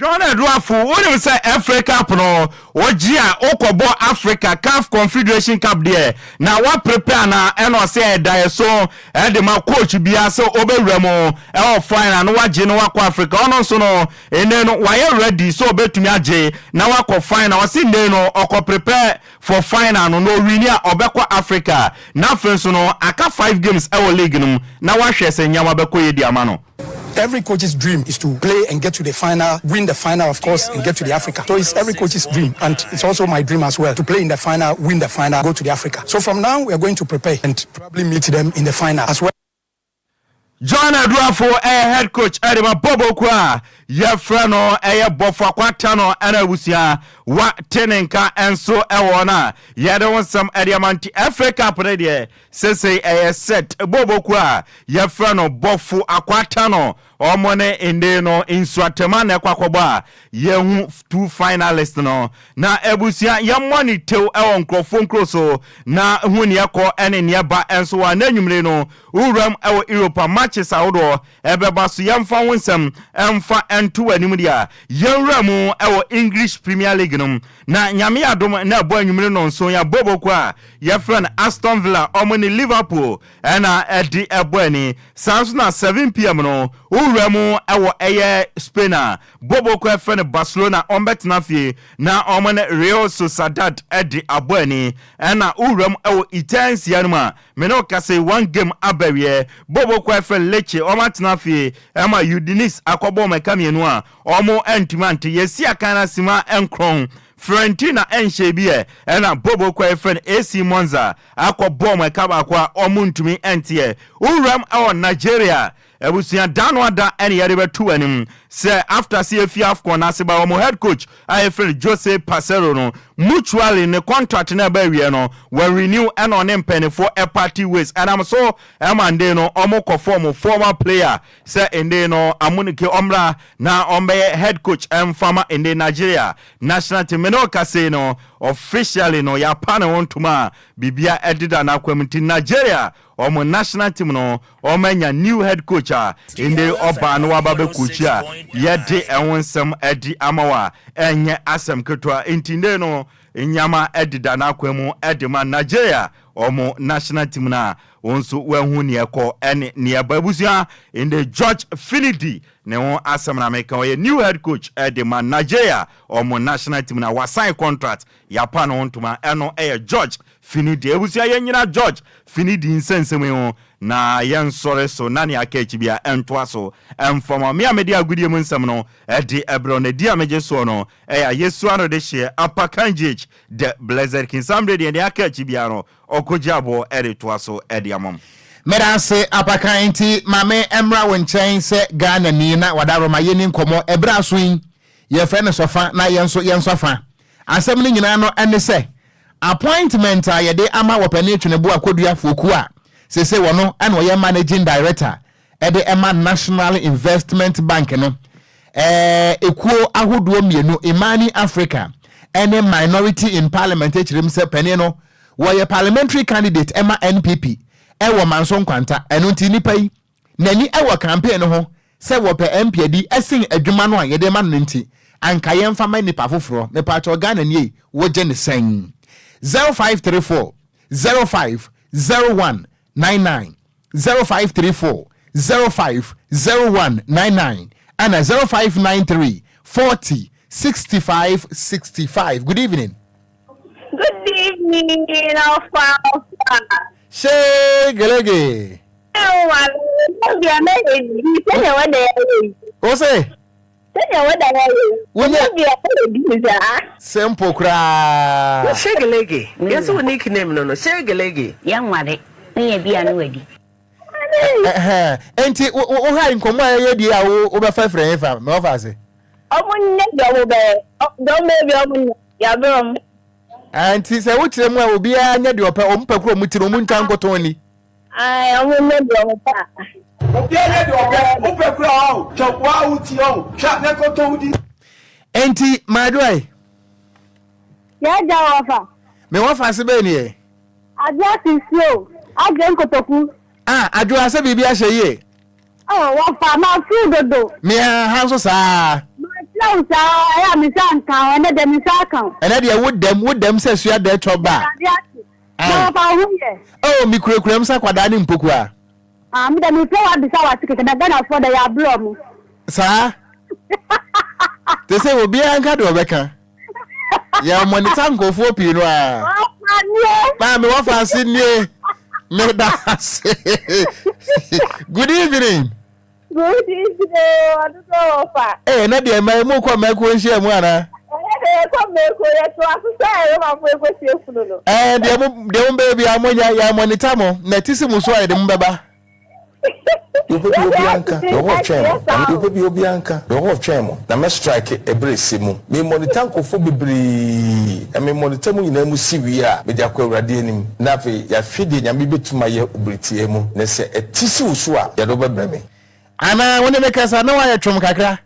U: John Aduafo, wonim sɛ FA Cup no wogye a wokɔbɔ Africa caf Confederation Cup deɛ na woaprepare anaa? Ɛna ɔse ɛyɛ daeɛso de ma coach biara sɛ ɔbɛwura mu wɔ final na wagye na wakɔ Africa. Ɔno nso no nnɛ no wayɛ ready sɛ ɔbɛtumi agye na wakɔ final. Ɔse nnɛ no ɔkɔ prepare for final no na ɔwini a ɔbɛkɔ Africa na afei nso no aka five games wɔ league no mu na wahwɛ sɛ nneɛma bɛkɔ yie de ama no.
X: Every coach's dream is to play and get to the final, win the final, of course, and get to the Africa. So it's every coach's dream, and it's also my dream as well to play in the final, win the final, go to the Africa. So from now, we are going to prepare and probably meet them in the final as well.
U: John Aduafo ɛyɛ head coach ɛde ma Bɔbɔkuo a yɛfrɛ no ɛyɛ Bɔfo Akwata no ɛna abusua wa te ne nka nso ɛwɔ no a yɛde ho nsɛm ɛde ama nti FA Cup no deɛ Sesei ɛyɛ Seth Boboku a yɛfrɛ no Bɔfo Akwata no, ɔmo ne ndee no Nsuatɛm a na ɛkɔ akɔbɔ a yɛhu two finalist no. Na abusua yɛmmɔ ne tew ɛwɔ nkorɔfoɔ nkuro so na hu neɛ ɛkɔ ɛne neɛ ɛba nso wɔ a na anwummere no wowuram ɛwɔ Europe a matches ahodoɔ ɛbɛba so yɛmfa ho nsɛm ɛmfa ɛnto w'anim deɛ a yɛnwura mu ɛwɔ English Premier League no mu. Na Nyame yɛ adom na ɛbɔ anwummere nnɔnson yi a, bɔbɔkuo a yɛfrɛ no Aston Villa wɔn ne Liverpool na ɛde ɛbɔ ani. Saa nso na 7pm no, wo wura mu wɔ ɛyɛ Spain a, bɔbɔkuo a yɛfrɛ no Barcelona wɔn bɛtena fie na wɔn ne Real Sociedad de abɔ ani. Ɛna wo wura mu wɔ Italia no mu a, me ne wo kasa yi, one game aba awieɛ. Bɔbɔkuo a yɛfrɛ no Lecce wɔn atena fie ma Udinese akɔbɔ wɔn ɛka mmienu a, Ɔmo antumi ante. Yɛsi akan no sima nkrɔn. Fiorentina nhyɛɛ bi ɛ, ɛna Bobo kɔ a yɛfrɛ no AC Monza akɔ bɔɔ ɔmo ɛka baako a ɔmo ntumi nte ɛ. Wo wuram ɛwɔ Nigeria abusua da no ada ɛne yɛde bɛto w'anim sɛ after sɛ yɛfi AFCON no ase ba ɔmo head coach a yɛfrɛ no Jose Peseiro no mutually ne contract no ɛba awieɛ no wa renew ɛna ɔne mpaninfoɔ ɛparty ways ɛnam so ɛma ndee no ɔmo kɔ fɔm former player Sɛ ende no Amunike ɔmmra na ɔmbɛyɛ head coach mfa ma ende Nigeria national team. Me ne wo kasa yi no officially no yɛapa ne ho ntoma a biribia ɛdeda n'akwan mu nti Nigeria wɔn national team no wɔn anya new head coach a ende ɔba na waba bɛ coach a yɛde ɛho nsɛm adi ama wo a ɛnyɛ asɛm ketewa nti ende no nneɛma ɛdeda n'akwan mu ɛde ma Nigeria wɔn national team no a Wo nso woahu nea ɛkɔ ne nea ɛba. Abusua, ndɛ George Finidi ne ho asɛm na meka. Ɔyɛ new head coach de ma Nigeria wɔn national team na wasign contract, yɛapa ne ho ntoma. Ɛno yɛ George Finidi. Abusua, yɛnnyina George Finidi nsɛnsɛm yi ho na yɛnsɔre so na nea aka akyi biara ntoa so mfa ma. Me a mede agodie mu nsɛm no de brɛ wo na di a megye soɔ no yɛ Ayesua no de hyeɛ Apakan GH The Blessed King. Saa mmerɛ deɛ nea aka akyi biara no Ɔkɔgye aboɔ de toa so de ama mo.
A: Meda ase Apakan nti ma me mmra wo nkyɛn sɛ Ghana ni na wadaroma yɛni nkɔmmɔ ɛberɛ aso yi yɛfrɛ no sɔfa na yɛn nso yɛn sɔfa asɛm no nyinaa no ɛne sɛ appointment a yɛde ama wɔpɛne Tweneboa Kodua Foku a sese wɔno ɛna ɔyɛ managing director ɛde ɛma National Investment Bank no ɛɛ ekuo ahodoɔ mmienu Imani Africa ɛne Minority in Parliament kyerɛ mu sɛ panin no wɔyɛ parliamentary candidate ɛma NPP ɛwɔ Manso Nkwanta ɛno nti nipa yi n'ani ɛwɔ campaign no ho sɛ wɔpɛ MP adi ɛsen adwuma no a yɛde ma no no nti anka yɛmfa ma nipa foforɔ mepaakyɛw Ghana nie wogye ne sɛn 0534 05 01 99 0534 05 01 99 ɛna 0593 40 65 65 good evening.
C: Good evening, Alpha Alpha.
A: Shegelege. Wo se?
C: Sɛnea wada yɛ ayɛ yi.
A: Wonyɛ.
C: Ɔmo bia ɛyɛ di saa.
A: Simple koraa.
D: Shegelege, yɛse wo nick name no no, Shegelege.
E: Yɛnware, wonya bi a na wadi.
A: Ɛhɛn, enti wo wo ha nkɔmmɔ a yɛyɛ die a wo wobɛfa firi he fa? Mewɔ fa ase.
C: Ɔmo nyɛ deɛ ɔmo bɛyɛ, deɛ ɔmo bɛyɛ biara ɔmo nyɛ, yɛabrɛ ɔmo.
A: Nti sɛ wokyerɛ mu a obiara nyɛ deɛ ɔpɛ, ɔmo pɛ koro ɔmo ti no ɔmo ntwa nkoto nni.
C: Ae, ɔmo nyɛ deɛ ɔmo pɛ a.
G: Obiara nyɛ deɛ ɔpɛ, wopɛ kura ɔn, twa waa wo ti ɔn, twa na kɔtɔ wo di.
A: Enti Madwoe.
C: Yɛagya wɔfa.
A: Me wɔfa ase bɛn nie?
C: Adwoa sisi o, adwoa nkotoku.
A: Ah, Adwoa sɛ biribi ahyɛ yie.
C: Oh, wɔfa, mafeel dodo.
A: Me ha nso saa.
C: Mafeel wo saa, ɛyɛ a me nsa nka wo, ɛnɛ deɛ me nsa aka wo.
A: Ɛnɛ deɛ wo dɛm, wo dɛm sɛ sua dɛ twɔ ba.
C: Awurade ase. Na wɔfa wo ho yɛ.
A: Oh, me kurakura mu sɛ akwadaa ne mpokua.
C: Ah, me deɛ mefrɛ wo abisa wo ase kɛkɛ na Ghanafoɔ deɛ yɛabrɛ ɔmo.
A: Saa? Te sɛ obiara nka deɛ ɔbɛka. Yɛ monitor nkurɔfoɔ pii no a.
C: Wɔfa nie.
A: Maame wɔfa ase nie. Meda ase. Good evening.
C: Good evening o, ɔdodoɔ wɔfa.
A: Ee, na deɛ mmaa mu kɔ mmakuo nhyia mu anaa?
C: Ɛyɛ deɛ yɛkɔ mmakuo, yɛto aso sɛ Romanfoɔ ɛkɔsie funu no.
A: Ɛɛ, deɛ mo deɛ mo bɛyɛ biara mo nya yɛ monitor mo na ɛte si mo so a yɛde mo bɛba.
W: Deɛ ɔpɛ bi obiara nka, deɛ ɔwɔ twɛn mo, na deɛ ɔpɛ bi obiara nka, deɛ ɔwɔ twɛn mo, na mɛ strike ɛberɛ ɛsɛ mu. Me monitor nkorɔfoɔ bebree, na me monitor mo nyinaa mu si wie a, mede akɔ Awurade anim, na afei yɛahwɛ deɛ Nyame bɛtum ayɛ wɔ bere tiaa mu, na sɛ ɛte si wo so a, yɛde wo bɛbrɛ me.
A: Anaa wo ne me kasa na woayɛ twom kakra?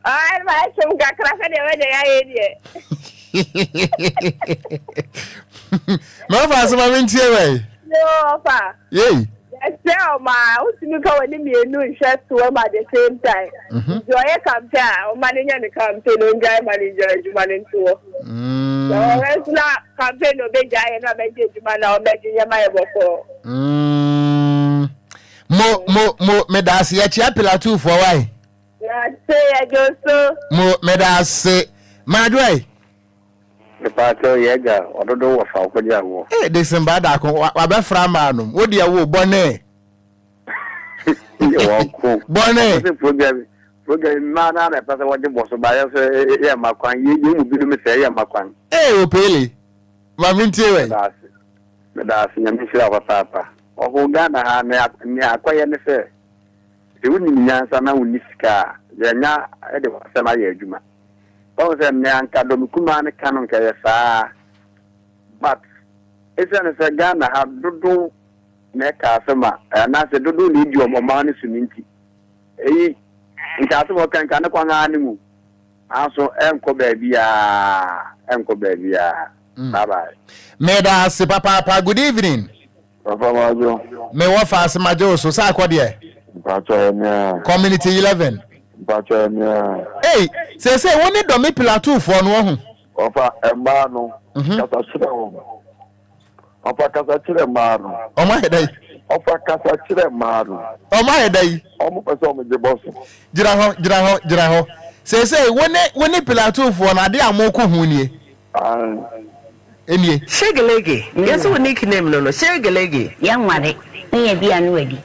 C: Ɔɔ, mayɛ twom kakra sɛdeɛ w'agya yɛ ayɛ deɛ.
A: Ma ɔfa ase ma mentie wɛ.
C: Yoo, ɔfa.
A: Yei.
C: Yɛsrɛ wɔn a, wontumi mfa w'ani mmienu nhwɛ toam at the same time. Nti ɔyɛ campaign a, ɔma no nyɛ ne campaign, ongyae ma no ngyae adwuma no nto hɔ. Sɛ ɔwɔ nso na campaign na ɔbɛgyae yɛ na ɔbɛgye adwuma no a, ɔmmɛgye nyɛ ma yɛ bɔkɔɔ.
A: Mo, mo, mo, meda ase. Yɛkyea Pilatufoɔ wae.
C: Yɛate, yɛgye so.
A: Mo, meda ase. Madwoe.
H: Mepaakyɛw yɛ agya ɔdodow wɔ faako gye awoɔ.
A: Ee Dickson Badaako wabɛfra amaa nom wo deɛ wo bɔne.
H: Wɔko.
A: Bɔne.
H: Wɔn sɛ program program mmaa naa na ɛpɛ sɛ wɔgye bɔ so ba yɛ sɛ yɛ mma kwan yɛ yɛ mu binom sɛ yɛ mma kwan.
A: Ee Opele ma me ntie wɛ.
H: Meda ase meda ase nyame nhyira wo papaapa. Ɔho Ghana ha nea nea akɔyɛ ne sɛ sɛ wonim nyansa na wonni sika a yɛnya de w'asɛm ayɛ adwuma. Wahu sɛ nea anka dɔm kumaa no ka no nka ɛyɛ saa but esiane sɛ Ghana ha dodow na ɛka asɛm a anaasɛ dodow na edi ɔman no so no nti eyi nka asɛm a ɔka nka ne kwan ara ne mu nanso ɛnkɔ baabiara ɛnkɔ baabiara bye bye.
A: Meda ase papaapa good evening.
T: Papa Madwo.
A: Me wɔ faase magye wo so sɛ akɔ deɛ.
T: Mpakyɛ ɛne a.
A: Community 11.
T: Mpakyɛ ɛne a.
A: Ei seesei wo ne Dɔme Pilatufoɔ no ɔho.
T: Ɔfa mmaa no kasa kyerɛ wɔn. Ɔfa kasa kyerɛ mmaa no.
A: Ɔmo ayɛ dɛ.
T: Ɔfa kasa kyerɛ mmaa no.
A: Ɔmo ayɛ dɛ yi.
T: Ɔmo pɛ sɛ ɔmo gye bɔ so.
A: Gyina hɔ gyina hɔ gyina hɔ seesei wo ne wo ne Pilatufoɔ no adeɛ a mo ko ho nie. Enie.
D: Shegelege, yɛse wo nick name no no, Shegelege.
E: Yɛnware, wonya bi a na wadi.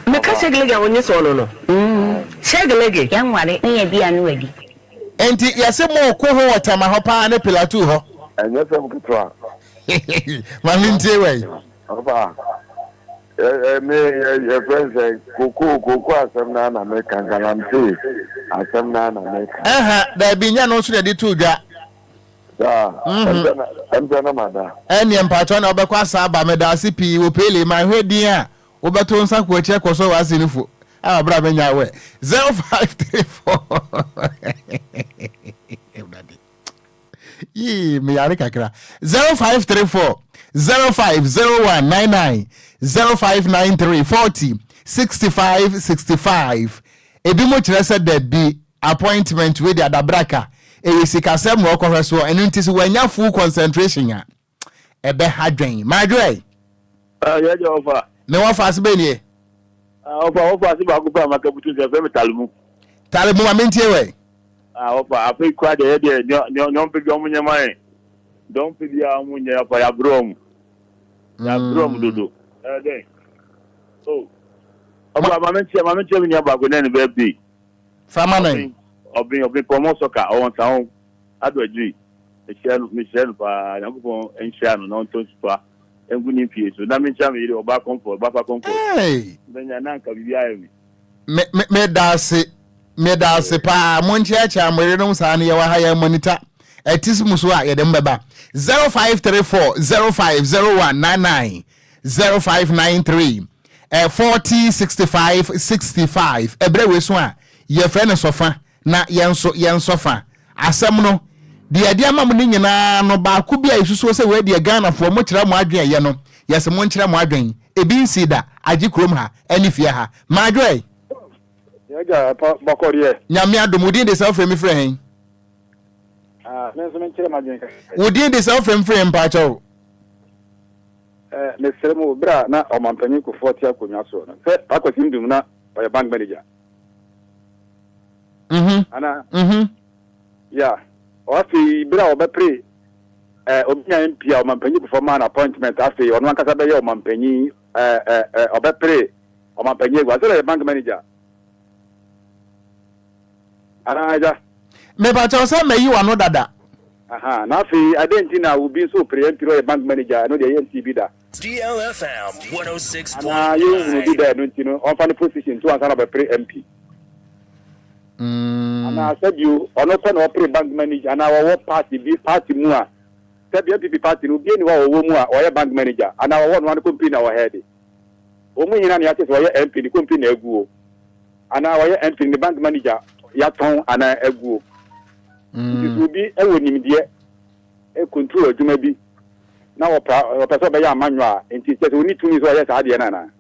D: Meka Shegelege a wonye sɛ ɔno no, Shegelege.
E: Yɛnware, wonya bi a na wadi.
A: Enti yɛse mooko ho wɔ Tama hɔ paa ne Pilatuu hɔ.
T: Ɛnyɛ sɛm ketewa.
A: Ma mentie wei.
T: Ɔfa, ɛ ɛ me yɛ yɛfrɛ no sɛ kokoo kokoo asɛm no ara na meka galamsey asɛm no ara na meka.
A: Ɛha, daabi nyɛ no nso na yɛde too dwa.
T: Saa, ɛm sɛ na ɛm sɛ na mada.
A: Ɛnneɛ mpakyɛw na wobɛkɔ asa aba medaase pii wɔ pele manhwɛ din a wobɛto nsa kɔ akyi akɔ so wɔ ase no fo a ɔbra menya awɛ 0534 Awurade. Yii, meyare kakra. 0534 050199 0593 40 65 65. Ebi mo kyerɛ sɛ dabi appointment wei de adabraka ɛyɛ sikasɛm na ɔkɔhwɛ soɔ ɛno nti sɛ wanya full concentration a ɛbɛha dwen. Madwoɛ.
I: Ah, yɛ deɛ ɔfa.
A: Me wɔfa ase bɛn nie?
I: Ah, ɔfa wɔfa ase baako pɛ a maka butu sɛ fɛ me talemu.
A: Talemu ma mentie wɛ.
I: Ah, ɔfa afei kura deɛ yɛ deɛ nea nea nea ɔmpɛ bi ɔmo nyɛ ma yɛn. Deɛ ɔmpɛ bi a ɔmo nyɛ ɔfa yɛabrɛ ɔmo. Yɛabrɛ ɔmo dodo. Ɛyɛ dɛn? Oh. Ɔfa ma mentie ma mentie me nua baako nɛ ne birthday.
A: Fa ma no.
I: Ɔben ɔben pɔmɔ sɔka ɔwɔ nsa ho. Ado Adjiri, mehyira no mehyira no paa, Nyankopɔn nhyira no na ɔntɔ nsu pa ngu ne mfie so, na menkyia me yere Ɔbaa Comfort, Ɔbaafa Comfort.
A: Hey!
I: Menya na anka biribi ayɛ me.
A: Me me meda ase meda ase paa monkyeakyea mo yerenom saa no yɛwɔ ha yɛn monitor ɛte mu so a yɛde mo bɛba 0534 050199 0593 40 65 65 ɛberɛ wei so a yɛfrɛ no sɔfa Na yɛn nso, yɛnsɔ fa. Asɛm no, deɛ yɛde ama mo no nyinaa no, baako bi a yɛsusuo sɛ wei deɛ Ghanafoɔ mokyerɛ mo adwene ɛyɛ no, yɛse monkyerɛ mo adwene. Ebi nsii da, agye kurom ha, ɛne fie ha. Madwoe!
K: Yɛagya pa bɔkɔ deɛ.
A: Nyame adom, wo din de sɛ wofrɛ me firi hen?
K: Ah, me nso menkyerɛ m'adwene kakra.
A: Wo din de sɛ wofrɛ me firi hen mpaakyɛw?
K: Eh, mesrɛ mo, berɛ a na Ɔmanpanyin Kufuor te akonnwa soɔ no, sɛ Paa Kwasi Nduom na ɔyɛ bank manager.
A: Mhm.
K: Ana?
A: Mhm.
K: Ya. Afei, bere a ɔbɛpere eh, obenya MP a ɔmampanyin Kufuor maa no appointment, afei ɔno ankasa bɛyɛ ɔmampanyin eh, eh, eh, ɔbɛpere ɔmampanyin agua. Sɛ ɔyɛ bank manager. Anaa agya?
A: Mepakyɛw sɛ mayi w'ano dada.
K: Aha, na afei adɛn nti na obi nso pere MP na ɔyɛ bank manager, ɛno deɛ yɛntee bi da. Anaa yɛnhunu bi da ɛno nti no ɔmfa ne position nto ansa na ɔbɛpere MP. Anaa sɛbio ɔno pɛ na ɔpere bank manager anaa ɔwɔ party bi party mu a sɛbio NPP party no obi ni hɔ a ɔwɔ mu a ɔyɛ bank manager anaa ɔwɔ ɔno ano company na ɔhead. Wɔn mu hena na yɛate sɛ ɔyɛ MP ne company na aguo anaa ɔyɛ MP ne bank manager yɛatɔn anaa aguo. Nti sɛ obi wɔ nimdeɛ control adwuma bi. na ɔpɛ ɔpɛ sɛ ɔbɛyɛ amanyɔ a, nti kyerɛ sɛ ɔnni tumi sɛ ɔyɛ saa adeɛ no anaa?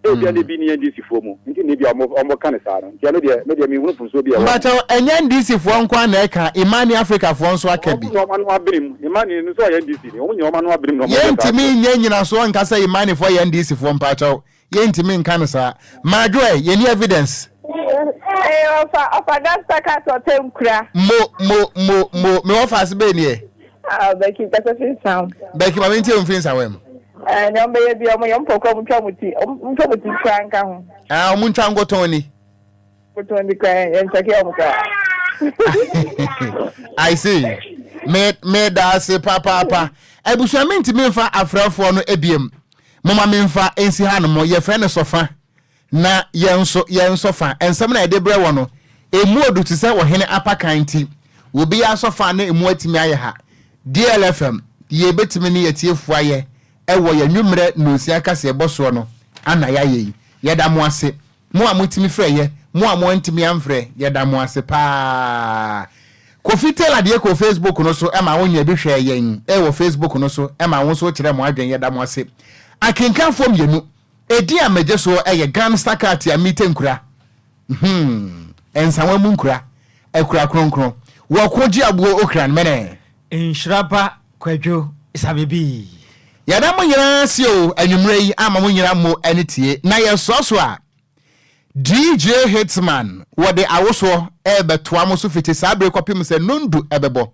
K: Ebia na ebi nni NDC foɔ mu, nti na ebia wɔn wɔka no saa no. Nti ɛno deɛ, me deɛ menhunu mfomsoɔ bi a ɛwɔ ho.
A: Mpakyɛw, ɛnyɛ NDC foɔ nko ara na ɛka, Imani Africa foɔ nso aka bi.
K: Wɔn nyinaa wɔn ano abene mu, Imani no sɛ ɔyɛ NDC ni, wɔn nyinaa wɔn ano abene mu na wɔyɛ saa
A: Yɛntumi
K: adeɛ.
A: nyɛ nyinasoɔ nka sɛ Imani foɔ yɛ NDC foɔ, mpakyɛw, yɛntumi nka no saa. Madwo ɛ, yɛnni evidence.
C: Ee, ɔfa ɔfa gasta ka sɛ ɔtɛ nkura.
A: Mo, mo, mo, mo, me wɔfa ase bɛn ni ɛ?
C: Ah, Becky, kasa fi nsam.
A: Becky, ma mentie wo mfiri nsawam.
C: Eh, nea ɔmbɛyɛ bi ɔmo yɛ ɔmo pɔkɔ ɔmo ntwa ɔmo ti, ɔmo ntwa ɔmo ti koraa nka ho.
A: Ah, ɔmo ntwa nkotɔn ni.
C: Nkotɔn ni koraa yɛn nkyɛke ɔmo koraa.
A: I see. Me me da ase papaapa. Abusua mentumi mfa afrɛfoɔ no ebiem. Moma memfa nsi ha nom. Yɛfrɛ no sɔfa. Na yɛn nso, yɛn nso fa. Nsɛm no a yɛde brɛ wɔ no, emu odu te sɛ ɔhene apakan nti, obiara nso fa na emu atumi ayɛ ha. DLFM, deɛ yɛbɛtumi ne yɛatiefoɔ ayɛ wɔ yɛn anwummerɛ nnɔnsia kaseɛbɔ soɔ no ana yɛayɛ yi. Yɛda mo ase. Mo a motumi frɛeɛ, mo a moantumi amfrɛ, yɛda mo ase pa ara. Kofi Taylor deɛ kɔɔ Facebook no so ma wo nyaa bi hwɛɛ yɛn wɔ Facebook no so ma wo nso wokyerɛɛ mo adwene, yɛda mo ase. Akenkanfoɔ mmienu. Edin a megye soɔ yɛ Gansta Katia Mite Nkura, hmm, Nsawa mu nkura, Akura kronkron, Wɔko gye aboɔ Okran mene.
B: Nhyira ba Kwadwo Sabebii.
A: Yɛda mo nyinaa ase o anwummerɛ yi ama mo nyina mo ani tie na yɛsoa so a DJ Hitman wɔde awosoɔ rebɛtoa mo so fiti saa bere kɔpem sɛ nondu ɛbɛbɔ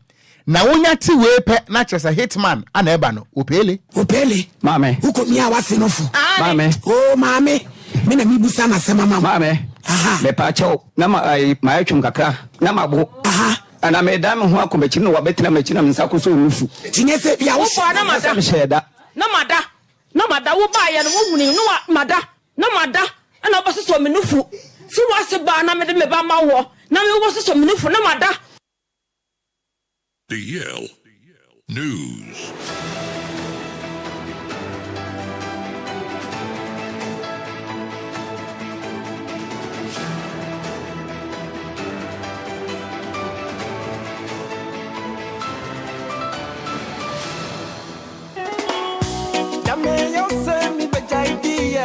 A: Na wonya te wei pɛ na kyerɛ sɛ hitman ana ɛba no, opeele.
L: Opeele.
M: Maame.
L: Wokɔ mia w'ase no fo.
M: Maame.
L: Oo maame, me na mebusa n'asɛm ama wo.
M: Maame.
L: Aha.
M: Mepaakyɛw, na ma ayi mayɛ twom kakra, na mabo.
L: Aha.
M: Na medan me ho akɔ m'akyi na wabɛtena m'akyi na me nsa akɔsɔ nufu.
L: Nti nyɛ sɛ bia wo.
D: Wobaa na mada.
M: Sɛ mehyɛɛ da.
D: Na mada. Na mada. Wobaeɛ no, wohunii no a mada. Na mada na wobɛsosɔ me nufu. Fi w'ase baa na mede me ba ma woɔ, na me wobɛsosɔ me nufu na mada.
F: DL News.